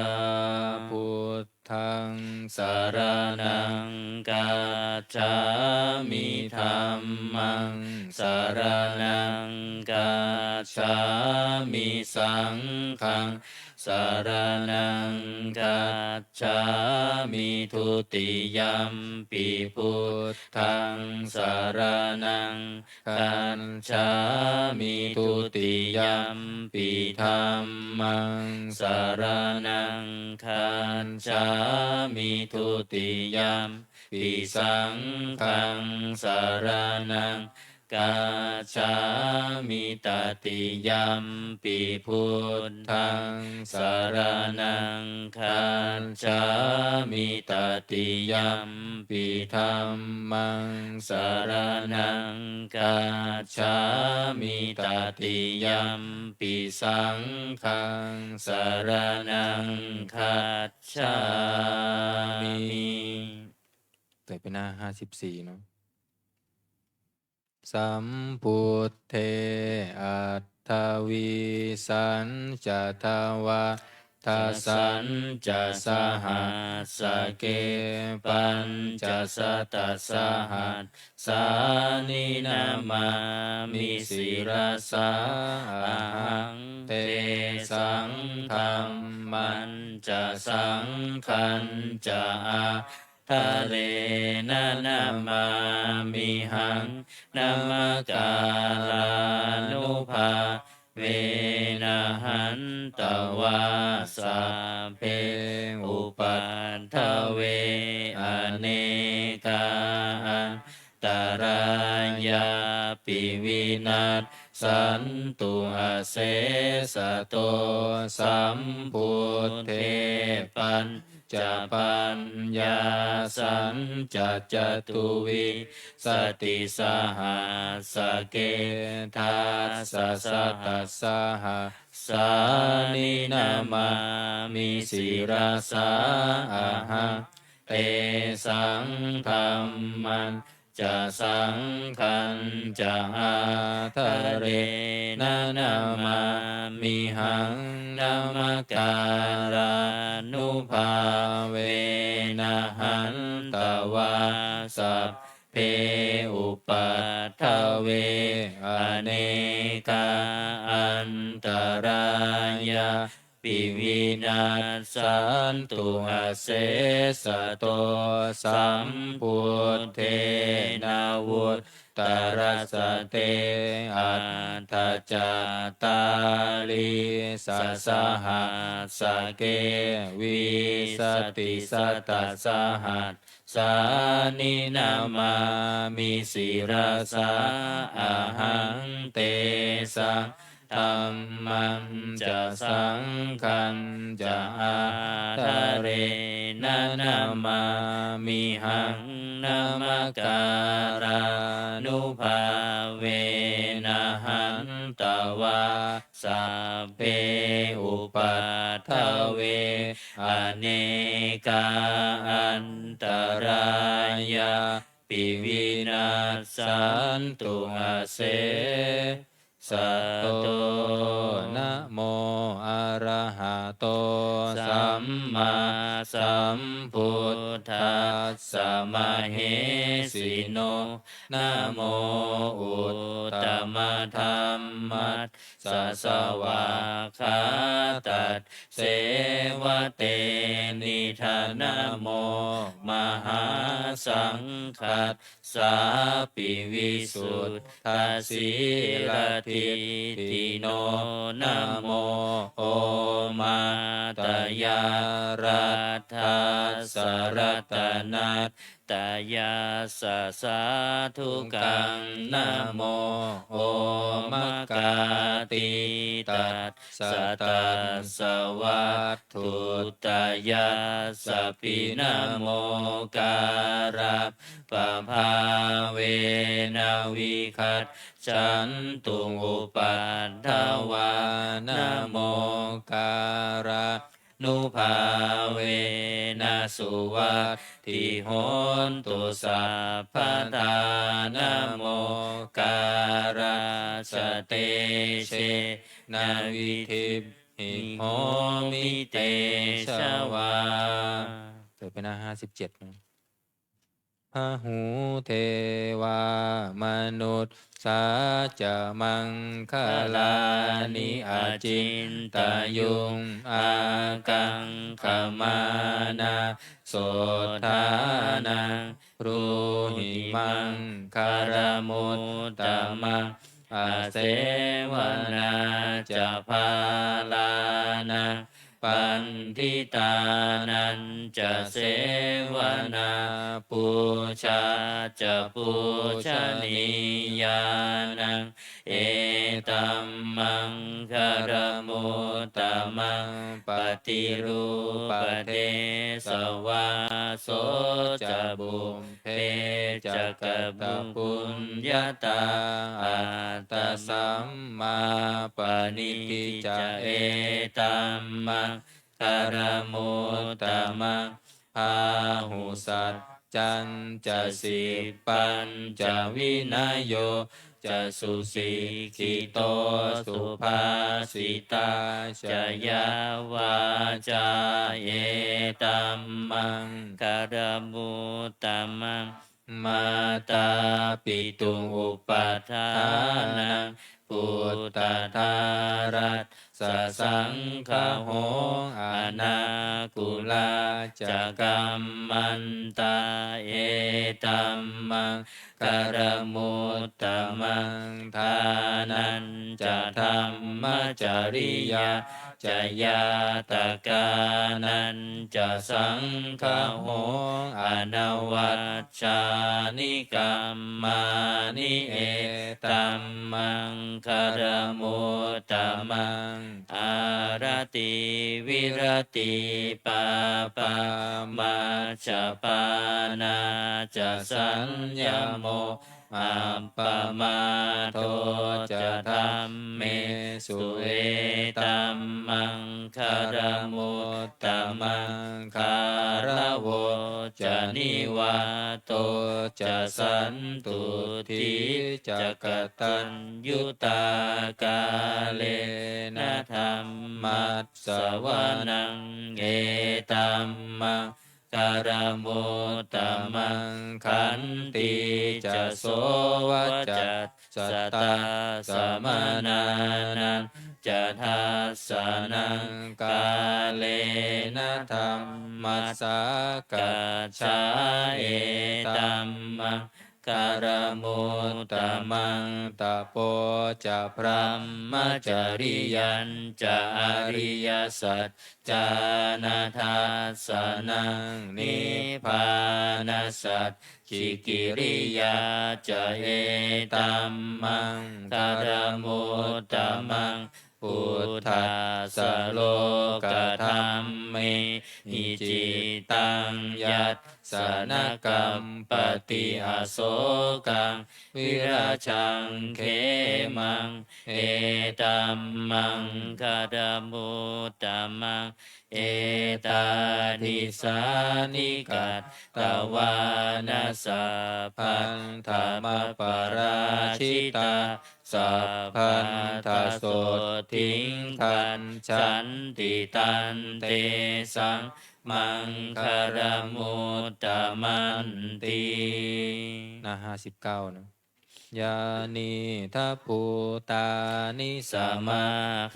Buddhaṃ saraṇaṃ gacchāmi. Dhammaṃ saraṇaṃ gacchāmi. Saṅghaṃ saraṇaṃ gacchāmi. Dutiyampi buddhaṃ saraṇaṃ gacchāmi. Dutiyampi dhammaṃ saraṇaṃ gacchāmi. Dutiyampi saṅghaṃ saraṇaṃ gacchāmi. Tatiyampi buddhaṃ saraṇaṃ gacchāmi. Tatiyampi dhammaṃ saraṇaṃ gacchāmi. Tatiyampi saṅghaṃ saraṇaṃ gacchāmi. ต่อไปหน้าห้าสิบสี่เนาะ Sambuddhe aṭṭhavīsañca dvādasañca sahassake pañcasatasahassāni namāmi sirasā ahaṃ. Tesaṃ dhammañca saṅghañca ā darena namāmihaṃ. Namakārānubhāvena hantvā sabbe upaddave anekā antarāyāpi vinassantu asesato. Sambuddhe pañ ca paññāsañca catuvīsatisahassake dasasatasahassāni namāmi sirasā ahaṃ. Tesaṃ dhammañ ca saṅghañca ādarena namāmihaṃ. Namakārānubhāvena hantvā sabbe upaddave anekā antarāyāpi vinassantu asesato. Sambuddhe navuttarasate aṭṭhacattāḷīsasahassake vīsatisatasahassāni namāmi sirasā ahaṃ. Tesaṃ dhammañca saṅghañca ādarena namāmihaṃ. Namakārānubhāvena hantvā sabbe upaddave anekā antarāyāpi vinassantu asesato. Namo arahato sammāsambuddhassa mahesino. Namo uttamadhammas sa svākkhātasseva tenidha. Namo mahāsaṅghassāpi visuddhasīladiṭṭhino. Namo omātyāraddhassa ratana ttayassa sādhukaṃ. Namo omakātītassa tassa vatthuttayassapi. Namokārappabhāvena vigacchantu upaddavā. Namokārā nubhāvena suvatthi hontu sabbadā. Namokārassa tejena vidhimhi homi tejavā. จบไปนะ ห้าสิบเจ็ดนะ Bahū devā manussā ca maṅgalāni acintayuṃ ākaṅkhamānā sotthānaṃ brūhi maṅgalamuttamaṃ. Asevanā ca bālānaṃ paṇḍitānañca sevanā pūjā ca pūjanīyānaṃ etam maṅgalamuttamaṃ. Paṭirūpadesavāso ca pub be ca katapuññatā attasammāpaṇidhi ca etam maṅgalamuttamaṃ. Bāhusaccañca sippañca vinayo ca susikkhito subhāsitā ca yā vācā etam maṅgalamuttamaṃ. Mātāpitu upaṭṭhānaṃ puttadārassa saṅgaho anākulā ca kammantā etam maṅ galamuttamaṃ. Dānañca dhammacariyā ca ñātakānañca saṅgaho anavajjāni kammāni etam maṅgalamuttamaṃ. Āratī viratī pāpā majjapānā ca saññamo appamādo ca dhammesu etam maṅgalamuttamaṃ. Gāravo ca nivāto ca santuṭṭhī ca kataññutā kālena dhammassavanaṃ etam maṅ karamuttamaṃ. Khantī ca sovacassatā samaṇānañca dassanaṃ kālena dhammasākacchā etammaṃ karamuttamaṃ. Tapo ca brahmacariyañca ariyasaccāna dassanaṃ nibbānasacchikiriyā ca etammaṃ karamuttamaṃ. Phuṭṭhassa lokadhammehi cittaṃ yassa na kampati asokaṃ virajaṃ khemaṃ etammaṃ karamuttamaṃ. Etādisāni katvāna sabbatthamaparājitā sabbattha sotthiṃ gacchanti tantesaṃ maṅgalamuttamanti. หน้า ห้าสิบเก้า นะ Yānīdha bhūtāni samāgatāni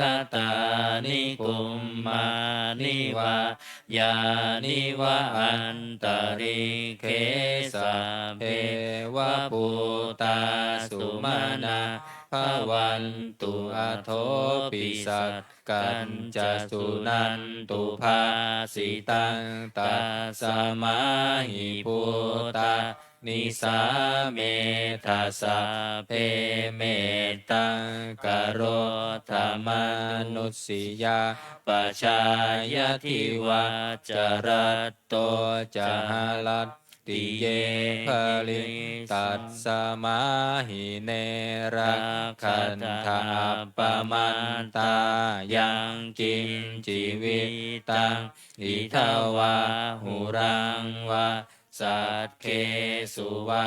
bhummāni vā yāni va antalikkhe sabbeva bhūtā sumanā bhavantu athopi sakkacca suṇantu bhāsitaṃ. Tasmā hi bhūtā nisāmetha sabbe mettaṃ karotha mānusiyā pajāya divā ca ratto ca haratti ye bali. Tasmā hi ne rakkhatha appamattā yaṃ kiñci vittaṃ idha vā huraṃ vā saggesu vā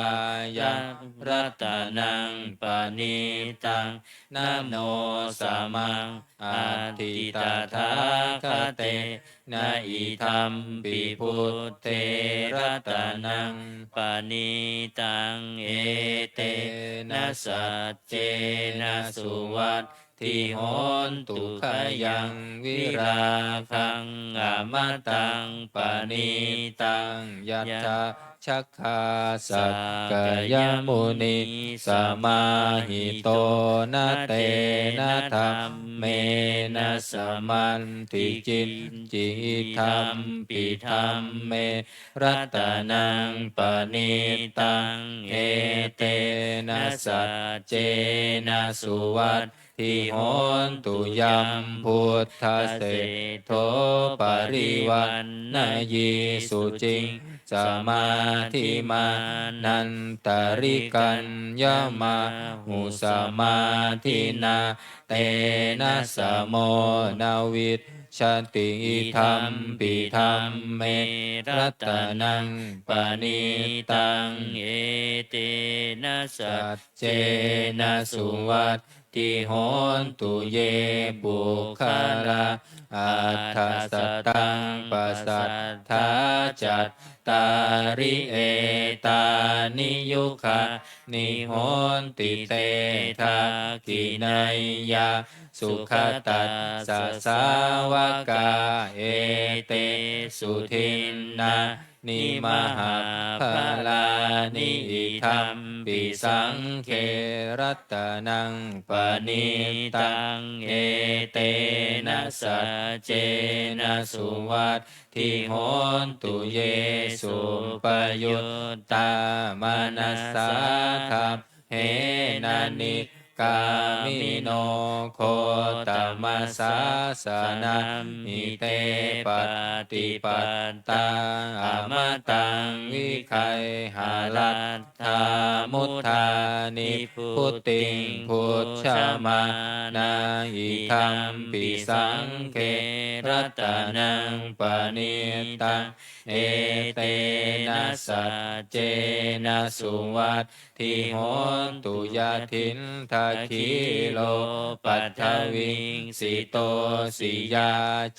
yaṃ ratanaṃ paṇītaṃ na no samaṃ atthi tathāgatena idampi buddhe ratanaṃ paṇītaṃ etena saccena suvat thi hontu khayaṃ virāgaṃ amataṃ paṇītaṃ. Yathā jjhagā sakyamunī samāhito na tena dhammena samatthi kiñci idampi dhamme ratanaṃ paṇītaṃ etena saccena suvat thi hontu. Yambuddhaseṭṭho parivaṇṇayī suciṃ samādhimānantarikaññamāhu samādhinā tena samo na vijjati idampi dhamme ratanaṃ paṇītaṃ etena saccena suvat thi hontu. Ye puggalā aṭṭha sataṃ pasaṭṭhā cattāri etāni yugāni honti te dakkhiṇeyyā sugatassa sāvakā. Etesu dinnā ni mahapphalāni idampi saṅghe ratanaṃ paṇītaṃ etena saccena suvatthi hontu. Ye suppayuttā manasā daḷhena ni kāmino gotamasāsanamhi te pattipattā amataṃ vigayha laddhā mudhā nibbutiṃ bhuñjamānā idampi saṅghe ratanaṃ paṇītaṃ etena saccena suvat thi hontu. Yathindā Akhīlo paṭhaviṃ sito siyā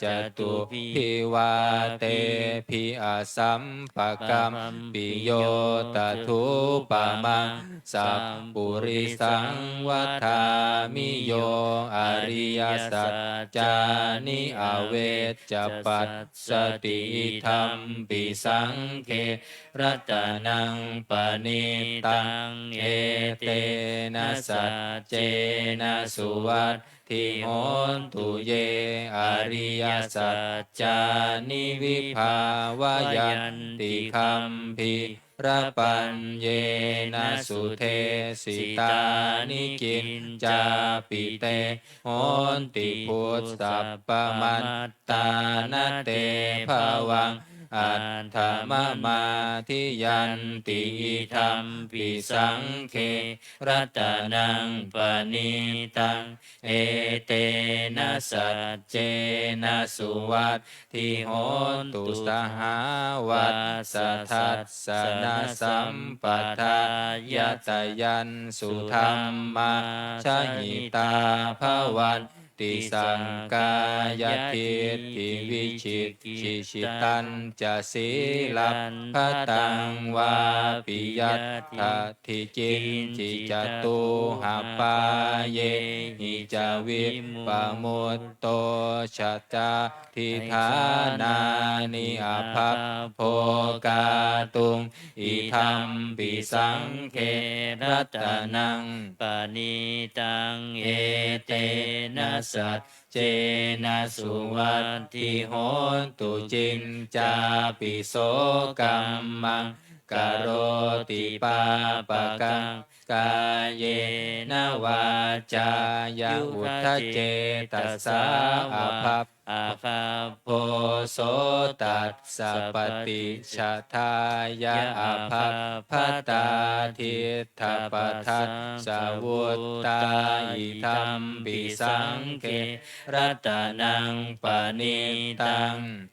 catubbhi vātebhi asampakampiyo tathūpamaṃ sappurisaṃ vadāmi yo ariyasaccāni avecca passati idampi saṅghe ratanaṃ paṇītaṃ etena saccena suvatthi hontu ye ariyasaccāni vibhāvayanti gambhīrapaññena sudesitāni kiñcāpi te honti bhusappamattā na te bhavaṃ atthamamadhiyanti idampi saṅghe ratanaṃ paṇītaṃ etena saccena suvatthi hontu. Sahāvassa dassanasampadāya tayansu dhammā jahitā bhavan ti sakkāyadiṭṭhi vicikicchitañca sīlabbataṃ vāpi yadatthi kiñci catūhapāyehi ca vippamutto ca catthidānāni abhabbo kātuṃ idampi saṅghe ratanaṃ paṇītaṃ etena saccena suvatthi hontu. Ciñcāpi so kammaṃ karoti pāpakaṃ kāyena vācāya uda cetasā abhab abhabbo so tassa paṭicchadāya abhabbatā diṭṭhapadassa vuttā idampi saṅghe ratanaṃ paṇītaṃ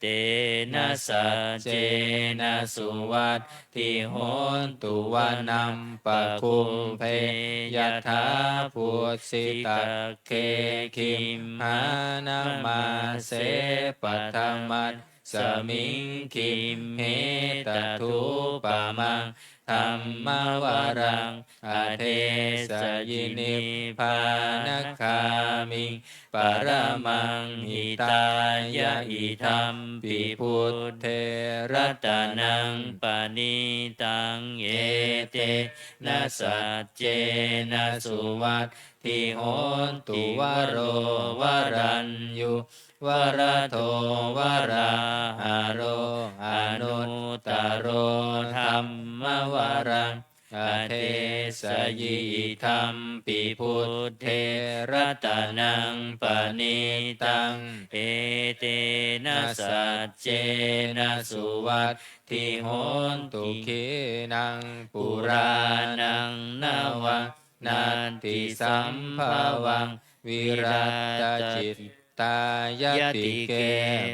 tena saccena suvatthi hontu. Vanaṃ pakumbhe yathā pussitakkhē gimhānamāse paṭhamasmiṃ gimhe tathūpamaṃ dhammavaraṃ adesayi nibbānagāmiṃ paramaṃ hitāya idampi buddhe ratanaṃ paṇītaṃ etena saccena suvatthi hontu. Varo varaññū varado varāharo anuttaro dhammavaraṃ adesayi idampi buddhe ratanaṃ paṇītaṃ etena saccena suvatthi hontu. Khīṇaṃ purāṇaṃ navaṃ natthi sambhavaṃ virattacit tāyatike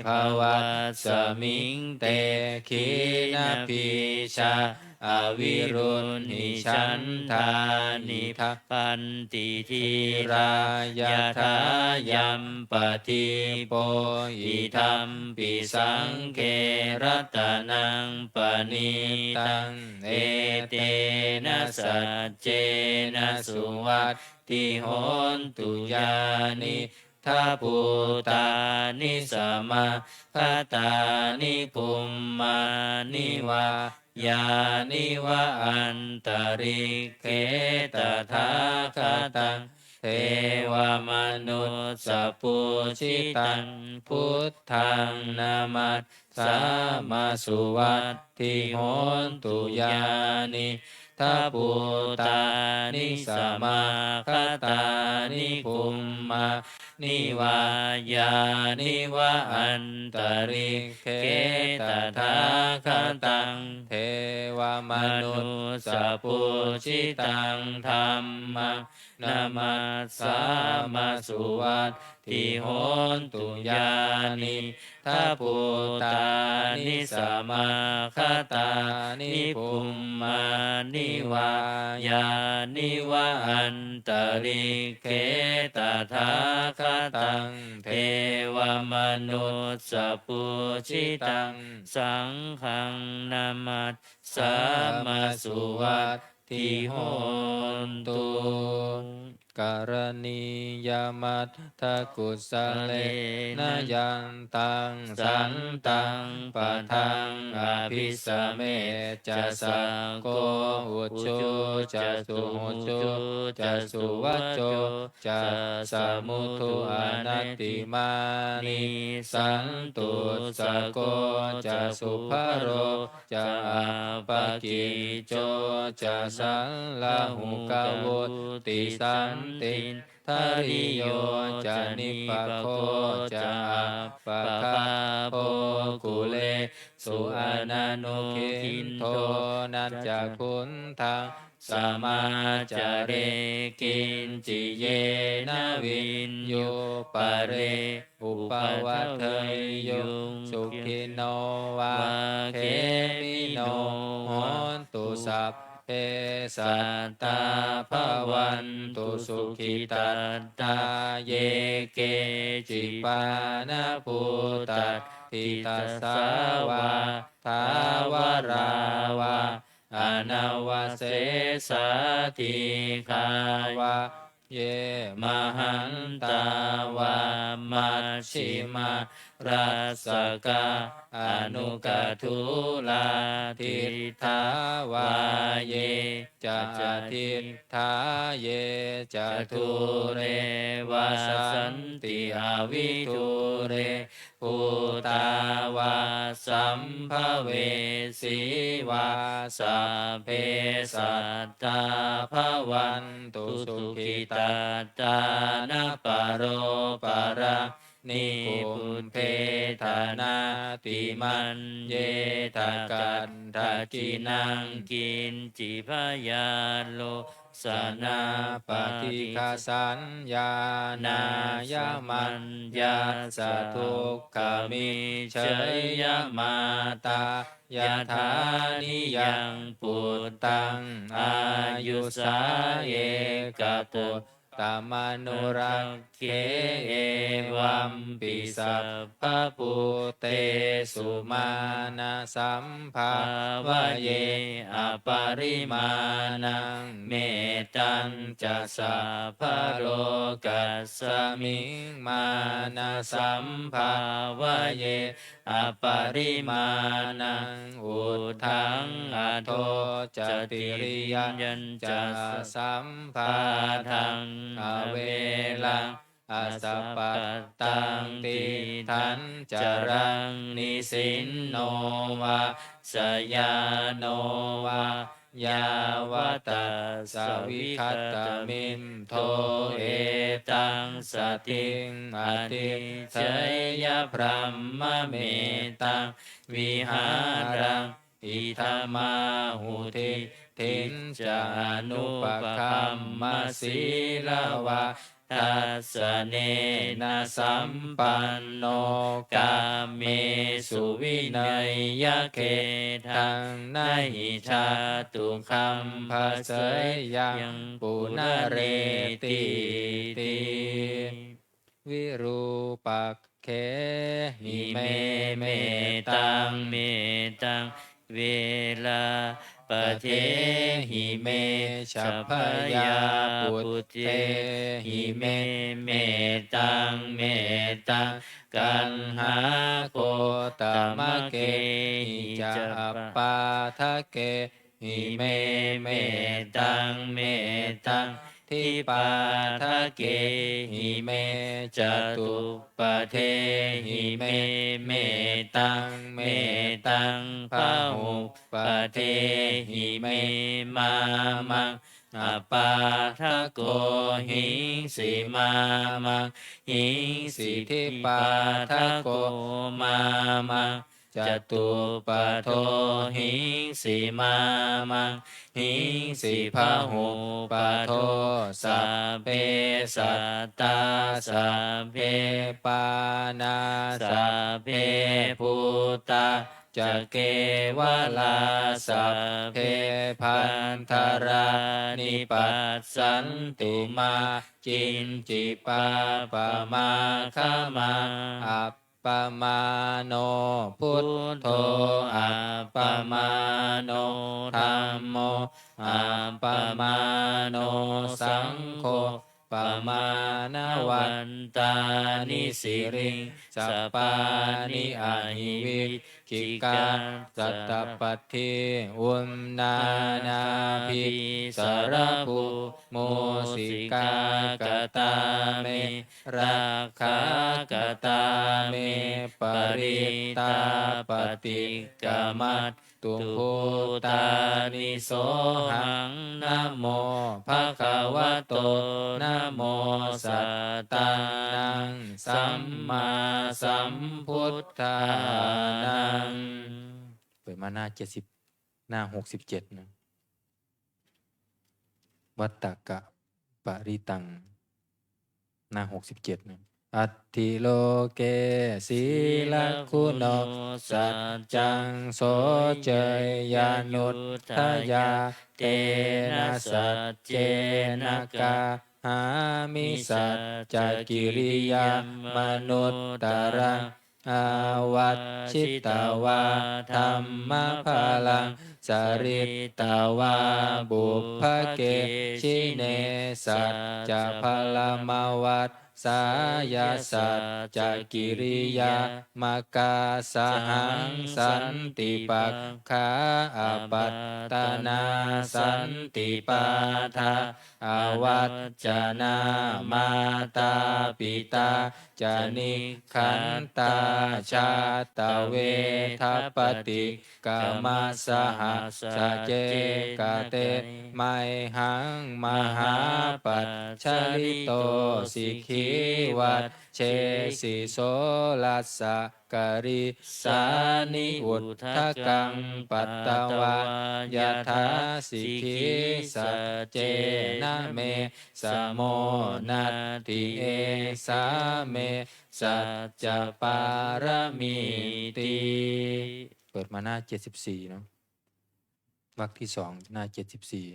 bhavasmiṃ te khīṇabījā aviruḷhichandā nibbanti dhīrā yathāyampadīpo idampi saṅghe ratanaṃ paṇītaṃ etena saccena suvatthi hontu. Yāni dha bhūtāni samāgatāni bhummāni vā yāni va antalikkhe tathāgataṃ devamanussapūjitaṃ buddhaṃ namas sāma suvatthi hontu. Yāni dha bhūtāni samāgatāni bhummāni vā yāni va antalikkhe tathāgataṃ devamanussapūjitaṃ dhammaṃ namassāma suvatthi hontu. Yānīdha bhūtāni samāgatāni bhummāni vā yāni va antalikkhe tathāgataṃ devamanussapūjitaṃ saṅghaṃ namassāma suvatthi hontu. Karaṇīyamatthakusalena yantaṃ santaṃ padaṃ abhisamecca sakko ujū ca suhujū ca suvaco cassa mudu anatimānī santussako ca subharo ca appakicco ca sallahukavutti santindriyo ca nipako ca appagabbho kulesu ananugiddho. Na ca khuddaṃ samācare kiñci yena viññū pare upavadeyyuṃ. Sukhino vā khemino hontu sabbe sattā bhavantu sukhitattā. Ye keci pāṇabhūtatthi tasā vā thāvarā vā anavasesā dīghā vā ye mahantā vā majjhimā rassakā aṇukathūlā diṭṭhā vā ye ca adiṭṭhā ye ca dūre vasanti avidūre bhūtā vā sambhavesī vā sabbe sattā bhavantu sukhitattā. Na paro paraṃ nikubbetha nātimaññetha katthaci naṃ kiñci byāro sanā paṭighasaññā nāññamaññassa dukkhamiccheyya. Mātā yathā niyaṃ puttaṃ āyusā ekaputtamanurakkhe evampi sabbabhūtesu mānasambhāvaye aparimāṇaṃ. Mettañca sabbalokasmiṃ mānasambhāvaye aparimāṇaṃ uddhaṃ adho ca tiriyañca asambādhaṃ averaṃ asapattaṃ. Tiṭṭhañcaraṃ nisinno vā sayāno vā yāvatassa vigatamiddho etaṃ satiṃ adhiṭṭheyya brahmametaṃ vihāraṃ idhamāhu. Diṭṭhiñca anupagamma sīlavā dassanena sampanno kāmesu vineyya gedhaṃ na hi jātu gabbhaseyyaṃ punaretīti. Virūpakkhehi me mettaṃ, mettaṃ verāpathehi me, cha bhayāputtehi me mettaṃ, mettaṃ kaṇhāgotamakhehi ca appādakehi me mettaṃ, mettaṃ dipādakehi me catuppadehi me mettaṃ, mettaṃ bahuppadehi me. Mā maṃ appādako hiṃsi, mā maṃ hiṃsi dipādako mā maṃ catuppado hiṃsi māmaṃ hiṃsi bahupado. Sabbe sattā sabbe pāṇā sabbe bhūtā ca kevalā sabbe bhaṇḍarāni passantu mā kiñci pāpamāgamā. Appamāṇo buddho appamāṇo dhammo appamāṇo saṅgho pamāṇavantāni siriṃsapāni ahi vicchikā satapadī uṇṇānābhī sarabū mūsikā katā me rakkhā katā me parittā paṭikkamantu bhūtāni sohaṃ namo bhagavato namo sattannaṃ sammāsambuddhānaṃ. เปิดมาหน้าเจ็ดสิบ หน้าหกสิบเจ็ดนะ วัตตะกะปริตัง หน้าหกสิบเจ็ดนะ Atthi loke sīlaguṇo saccaṃ soceyyanuddayā tena saccena kāhāmi saccakiriyamanuttaraṃ āvajjitvā dhammabalaṃ saritvā pubbake jine saccabalamavassāya saccakiriyamakāsahaṃ santi pakkhā apattanā santi pādā avaccanā mātā pitā ca nikkhantā jātaveda paṭikkamasahassake mayhaṃ mahāpajjalito sikhī vajjesi sorassa karīsāni udakaṃ patvā yathā sikhī saccena me samo natthi esā me saccapāramīti. เปิดมาหน้าเจ็ดสิบสี่เนาะ วรรคที่สอง หน้าเจ็ดสิบสี่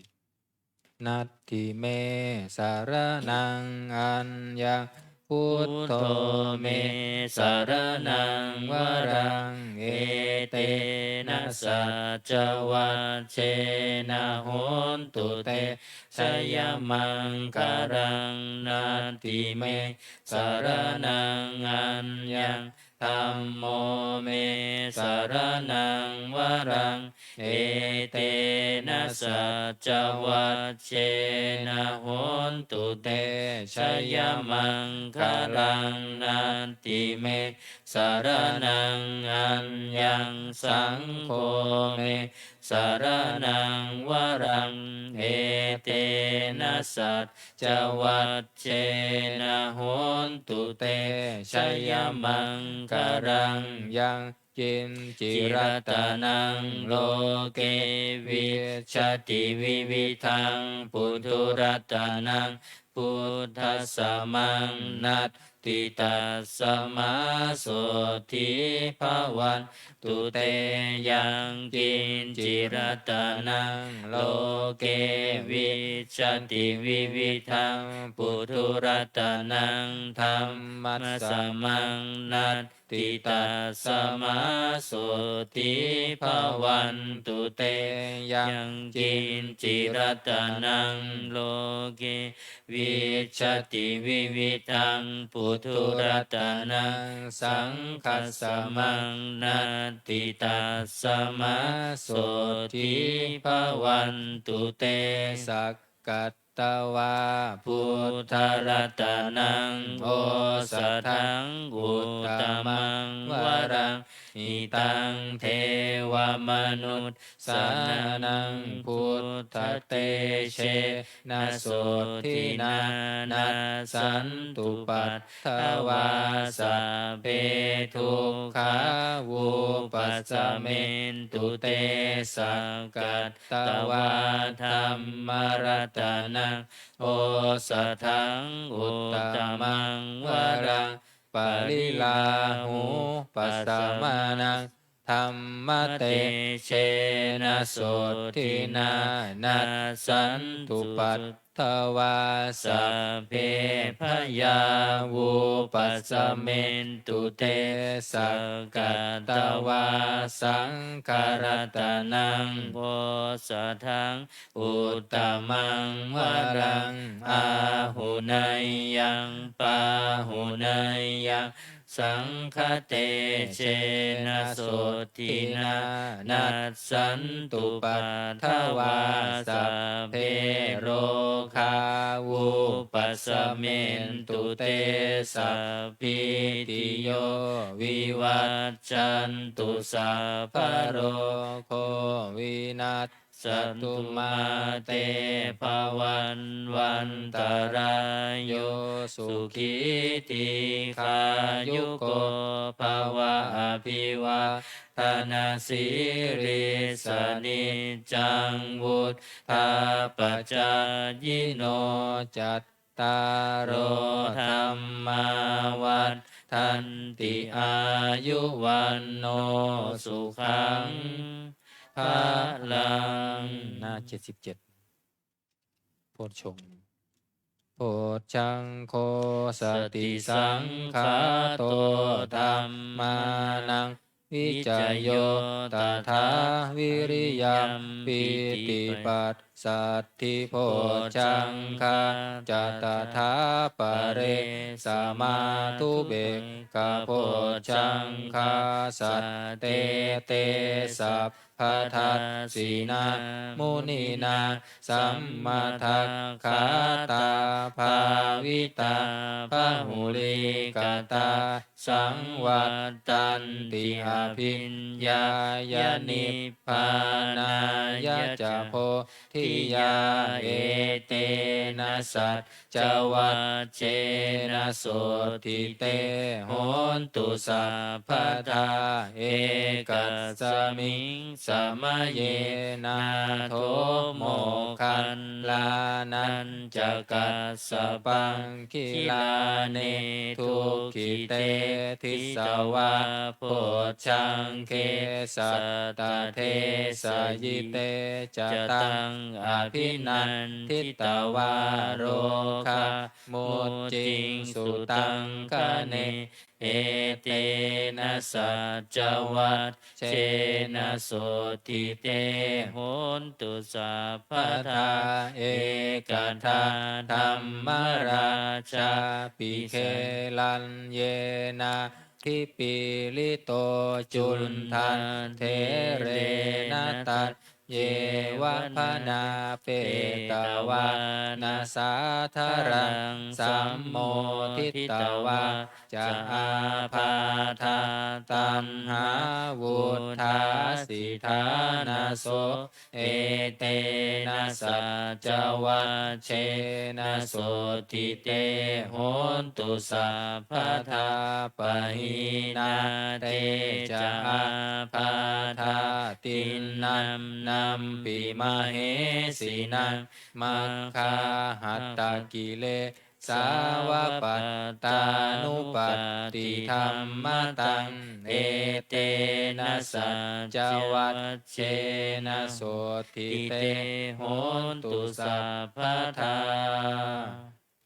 Natthi me saraṇaṃ aññaṃ buddho me saraṇaṃ varaṃ etena saccavajjena hotu te jayamaṅgalaṃ. Natthi me saraṇaṃ aññaṃ dhammo me saraṇaṃ varaṃ etena saccavajjena hotu te jayamaṅgalaṃ. Natthi me saraṇaṃ aññaṃ saṅgho me saraṇaṃ varaṃ etena saccavajjena hotu te jayamaṅgalaṃ. Yaṅkiñci ratanaṃ loke vijjati vividhaṃ puthu ratanaṃ buddhasamaṃ natthi tasmā sotthī bhavantu te. Yaṅkiñci ratanaṃ loke vijjati vividhaṃ puthu ratanaṃ dhammasamaṃ natthi tasmā sotthī bhavantu te. Yaṅkiñci ratanaṃ loke vijjati vividhaṃ puthu ratanaṃ saṅghasamaṃ natthi tasmā sotthī bhavantu te. Sakkatvā buddharatanaṃ osathaṃ uttamaṃ varaṃ hitaṃ devamanussānaṃ buddhatejena sotthinā nassantupaddavā sabbe dukkhā vūpasamentu te. Sakkatvā dhammaratanaṃ osathaṃ uttamaṃ varaṃ pariḷāhūpasamanaṃ dhammatejena sotthinā nassantupaddavā sabbe bhayā vūpasamentu te. Sakkatvā saṅgharatanaṃ osathaṃ uttamaṃ varaṃ āhuneyyaṃ pāhuneyyaṃ saṅghatejena sotthinā nassantupaddavā sabbe rogā vūpasamentu te. Sabbītiyo vivajjantu sabbarogo vinas satu mā te bhavatvantarāyo sukhī dīghāyuko bhava. Abhivādanasīlissa niccaṃ vuḍḍhāpacāyino cat tāro dhammā vaḍḍhanti āyu vaṇṇo sukhaṃ balaṃ. หน้า เจ็ดสิบเจ็ด โพชฌงค์ Bojjhaṅgo satisaṅkhāto dhammānaṃ vicayo tathā viriyampīti passaddhi bojjhaṅgā ca tathāpare samādhupekkhabojjhaṅgā sattete sabbadassinā muninā sammadakkhātā bhāvitā bahulīkatā saṃvattanti abhiññāya nibbānāya ca bodhiyā. Etena saccavajjena sotthi te hontu sabbadā. Ekasmiṃ samaye nātho moggallānañca kassapaṃ gilāne dukkhite disvā bojjhaṅge satta desayi. Te ca taṃ abhinanditvā rogā mucciṃsu taṅkhaṇe. Etena saccavajjena sotthi te hontu sabbadā. Ekadā dhammarājāpi gelaññenābhipīḷito cundattherena taññeva bhaṇāpetvāna sādaraṃ sammoditvā ca ābādhā taṇhā vuṭṭhāsi ṭhānaso. Etena saccavajjena sotthi te hontu sabbadā. Pahīnā te ca ābādhā tiṇṇannampi mahesinaṃ maggāhatakilesāva pattānuppattidhammataṃ. Etena saccavajjena sotthi te hontu sabbadā.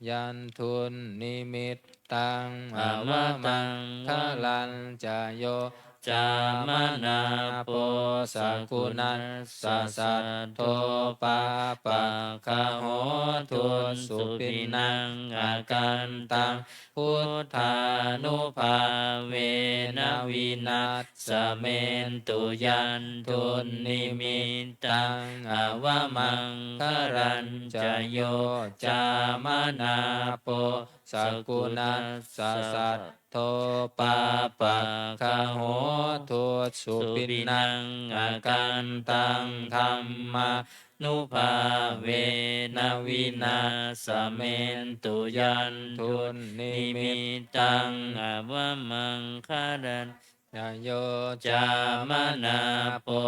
Yandunnimittaṃ avamaṅgalañca yo cāmanāpo sakuṇassa saddo pāpaggaho dussupinaṃ akantaṃ buddhānubhāvena vināsamentu. Yandunnimittaṃ avamaṅgalañca yo cāmanāpo sakuṇassa saddo pāpaggaho hotu sukhino. Sukhino sukhino akantaṃ dhammānubhāvena vināsamentu. Yandunnimittaṃ avamaṅgalañca yo cāmanāpo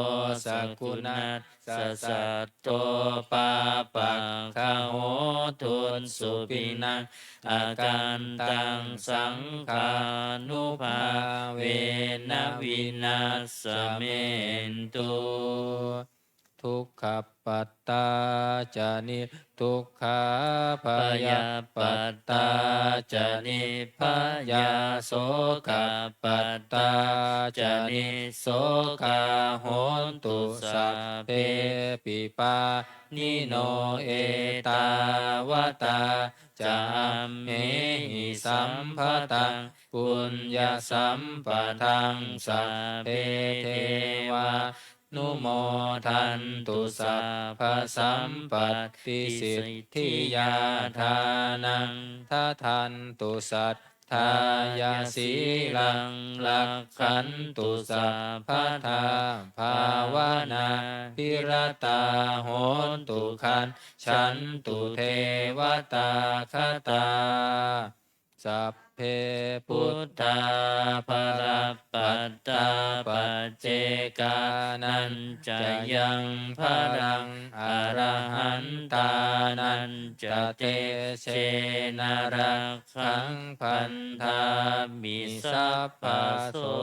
sakuṇassa saddo pāpaggaho dussupinaṃ akantaṃ saṅghānubhāvena vināsamentu. Dukkhappattā ca niddukkhā bhayappattā ca nibbhayā sokappattā ca nissokā hontu sabbepi pāṇino. Ettāvatā ca amhehi sambhataṃ puññasampadaṃ sabbe devā numodantu sabbasampattisiddhiyā. Dānaṃ dadantu saddhāya sīlaṃ rakkhantu sabbadā bhāvanābhiratā hontu gacchantu devatāgatā. Sabbe buddhā balappattā paccekānañca yaṃ balaṃ arahantānañca tejena rakkhaṃ bandhāmi sabbaso.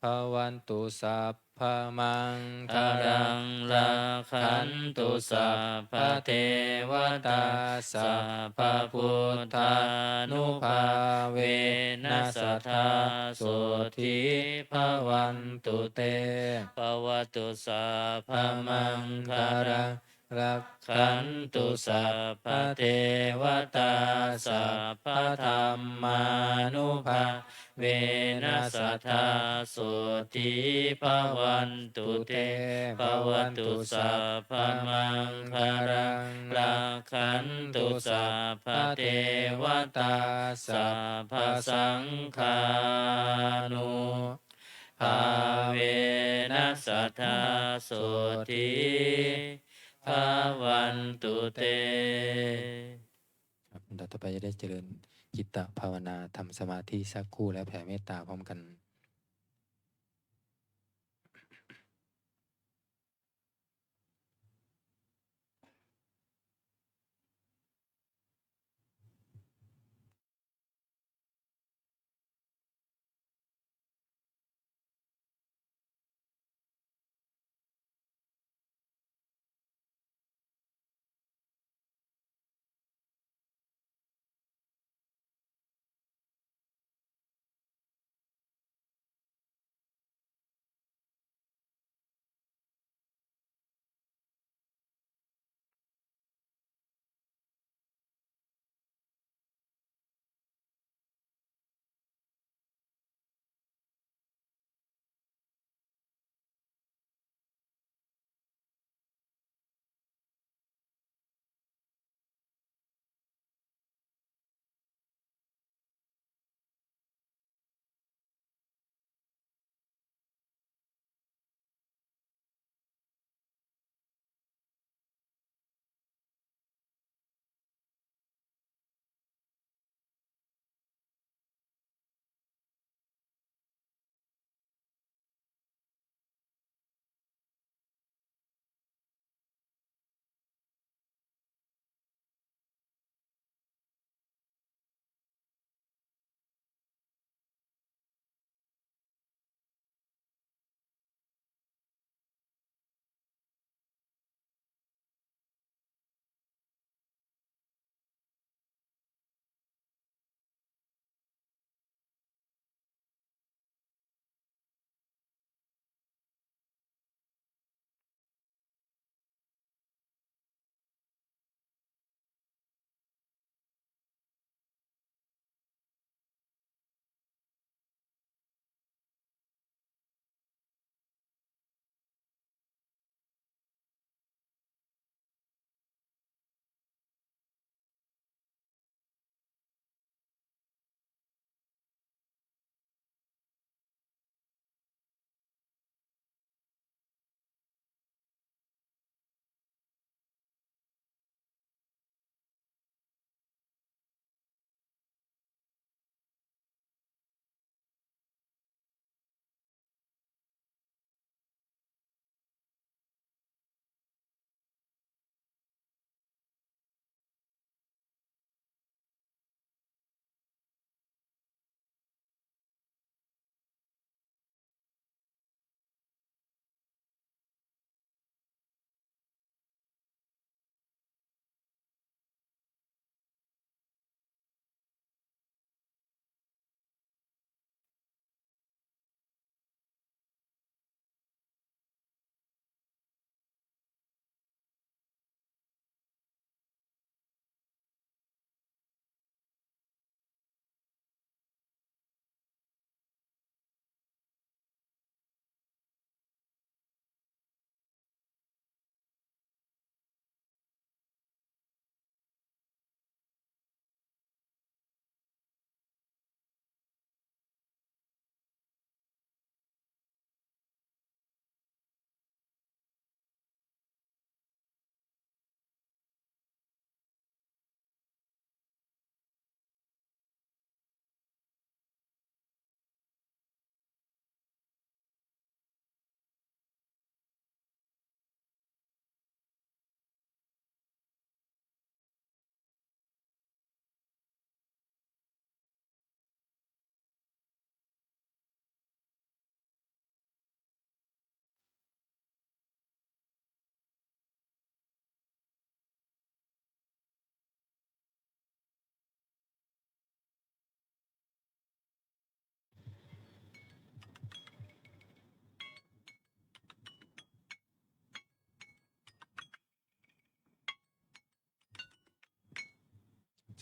Bhavantu sabbamaṅgalaṃ rakkhantu sabbadevatā sabbabuddhānubhāvena sadā sotthī bhavantu te. Bhavatu sabbamaṅgalaṃ rakkhantu sabbadevatā sabbadhammānubhāvena sadā sotthī bhavantu te. Bhavatu sabbamaṅgalaṃ rakkhantu sabbadevatā sabbasaṅghānubhāvena sadā sotthī bhavantu te. ครับ ลำดับต่อไปจะได้เจริญจิตตภาวนา ทำสมาธิสักครู่แล้วแผ่เมตตาพร้อมกัน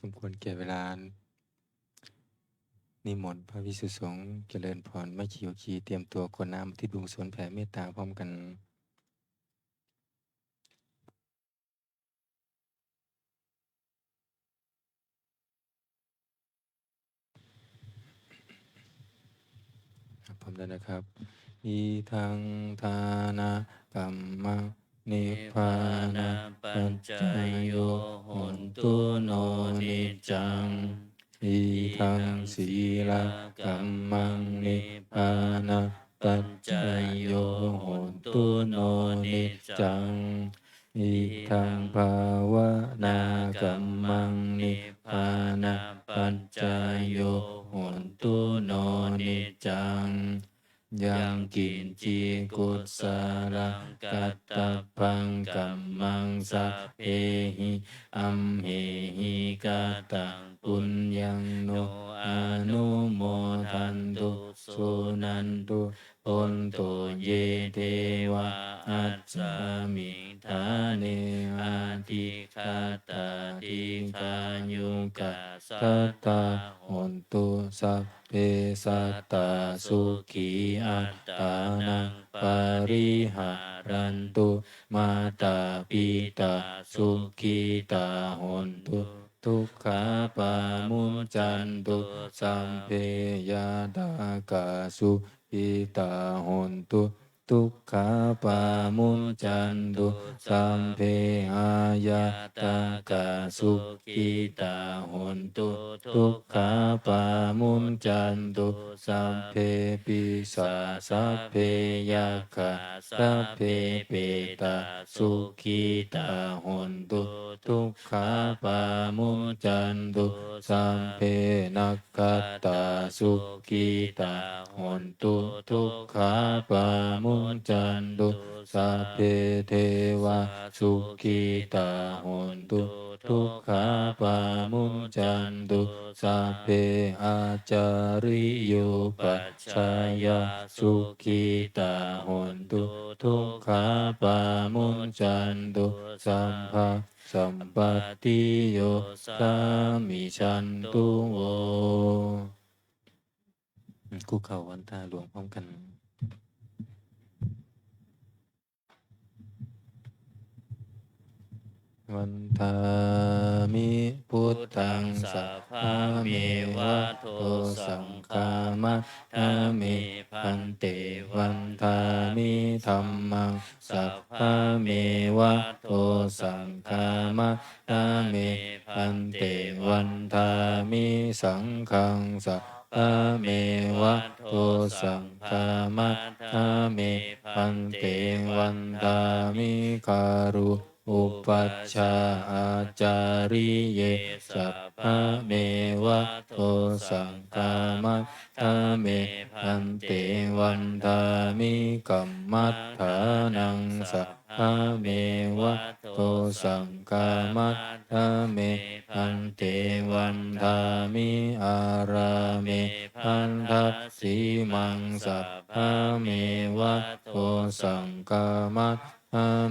สมควรแก่เวลา นิมนต์พระภิกษุสงฆ์เจริญพร ไม้ขีด เตรียมตัวกรวดน้ำอุทิศบุญกุศลแผ่เมตตาพร้อมกัน พร้อมแล้วนะครับ Idaṃ dānakammaṃ nibbānapaccayo hotu no niccaṃ. Idaṃ sīlakammaṃ nibbānapaccayo hotu no niccaṃ. Idaṃ bhāvanākammaṃ nibbānapaccayo hotu no niccaṃ. Yaṃ kiñci kusalaṃ kattabbaṃ kammaṃ sabbehi amhehi kataṃ puññaṃ no anumodantu suṇantu bhonto ye devā asmiṃ ṭhāne adhigatā dīghāyukā sadā hontu. Sabbe sattā sukhī attānaṃ pariharantu. Mātā pitā sukhitā hontu, dukkhā pamuccantu. Sabbe ñātakā sukhitā hontu, dukkhā pamuccantu. Sabbe aññātakā sukhitā hontu, dukkhā pamuccantu. Sabbe pisā sabbe yakkhā sabbe petā sukhitā hontu, dukkhā pamuccantu. Sabbe nakkhattā sukhitā hontu, dukkhā pamuccantu. Sabbe devā sukhitā hontu, dukkhā pamuccantu. Sabbe ācariyupajjhāyā sukhitā hontu, dukkhā pamuccantu. Sabba sampattiyo samijjhantu vo. คุกเข่าวันทาหลวงพร้อมกัน Vandāmi buddhaṃ sabbameva dosaṃ khamatha me bhante. Vandāmi dhammaṃ sabbameva dosaṃ khamatha me bhante. Vandāmi saṅghaṃ sabbameva dosaṃ khamatha me bhante. Vandāmi guru upajjhāyācariye sabbameva dosaṃ khamatha me bhante. Vandāmi kammaṭṭhānaṃ sabbameva dosaṃ khamatha me bhante. Vandāmi ārāme bandhasīmaṃ sabbameva dosaṃ khamatha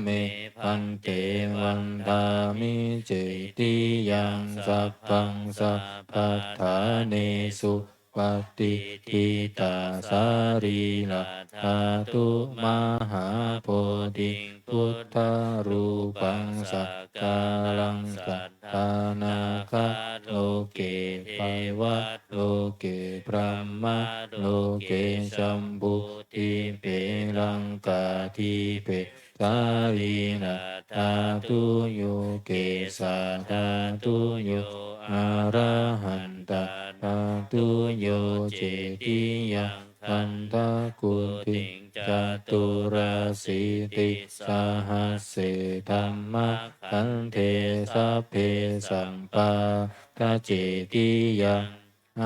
me bhante. Vandāmi cetiyaṃ sabbaṃ sabbaṭṭhānesu patiṭṭhitā sarīradhātu mahābodhiṃ buddharūpaṃ sakalaṃ saddānāgaloke devaloke brahmaloke jambudīpe laṅkādīpe sarīradhātuyo kesadhātuyo arahantatthattuyo cetiyaṃ gandhakuṭiṃ caturāsītisahasсе dhammakkhandhe sabbesaṃ pattacetiyaṃ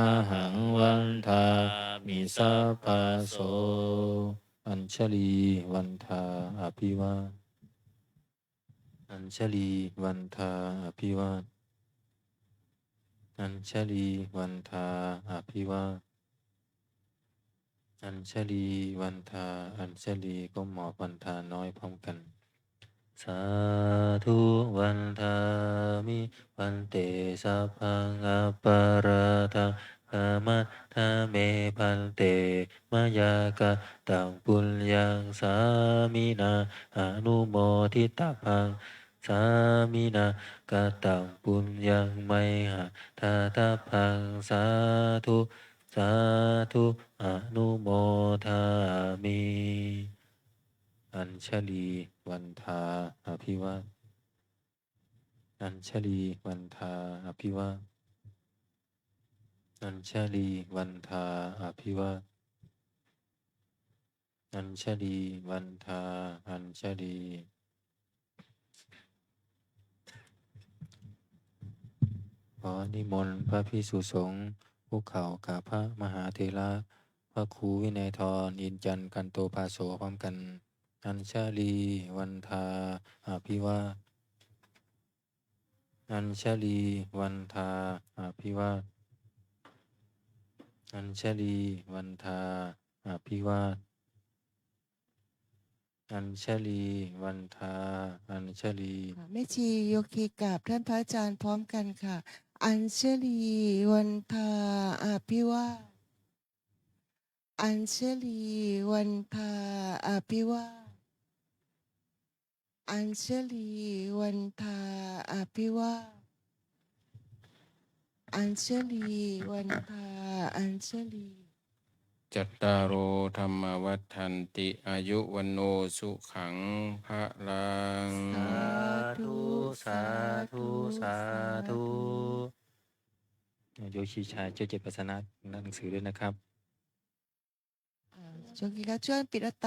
ahaṃ vandāmi sabbaso. Añjalī vandā abhivā Añjalī vandā abhivā Añjalī vandā abhivā Añjalī vandā Añjalī ก้มหมอบวันทาน้อยพร้อมกัน Sādhu vandāmi bhante, sabbaṃ aparādhaṃ khamatha me bhante, mayā kataṃ puññaṃ sāminā anumoditabbaṃ, sāminā kataṃ puññaṃ mayhaṃ dātabbaṃ, sādhu sādhu anumodāmi. Añjalī vandā abhivā, añjalī vandā abhivā, añjalī vandā abhivā, añjalī vandā añjalī. ขอนิมนต์พระภิกษุสงฆ์คุกเข่ากับพระมหาเถระ พระครูวินัยธร อินจันทร์ กันโตภาโส พร้อมกัน Añjalī vandā abhivā, añjalī vandā abhivā, añjalī vandā abhivā, añjalī vandā añjalī. ค่ะ แม่ชีโยคีกราบท่านพระอาจารย์พร้อมกันค่ะ Añjalī vandā abhivā, añjalī vandā abhivā, añjalī vandā abhivā, añjalī vandā añjalī. Cattāro dhammā vaḍḍhanti, āyu vaṇṇo sukhaṃ balaṃ. Sādhu, sādhu, sādhu. โยคีชายช่วยเก็บภาชนะหนังสือด้วยนะครับ อ่า โยคีคะ ช่วยปิดหน้าต่าง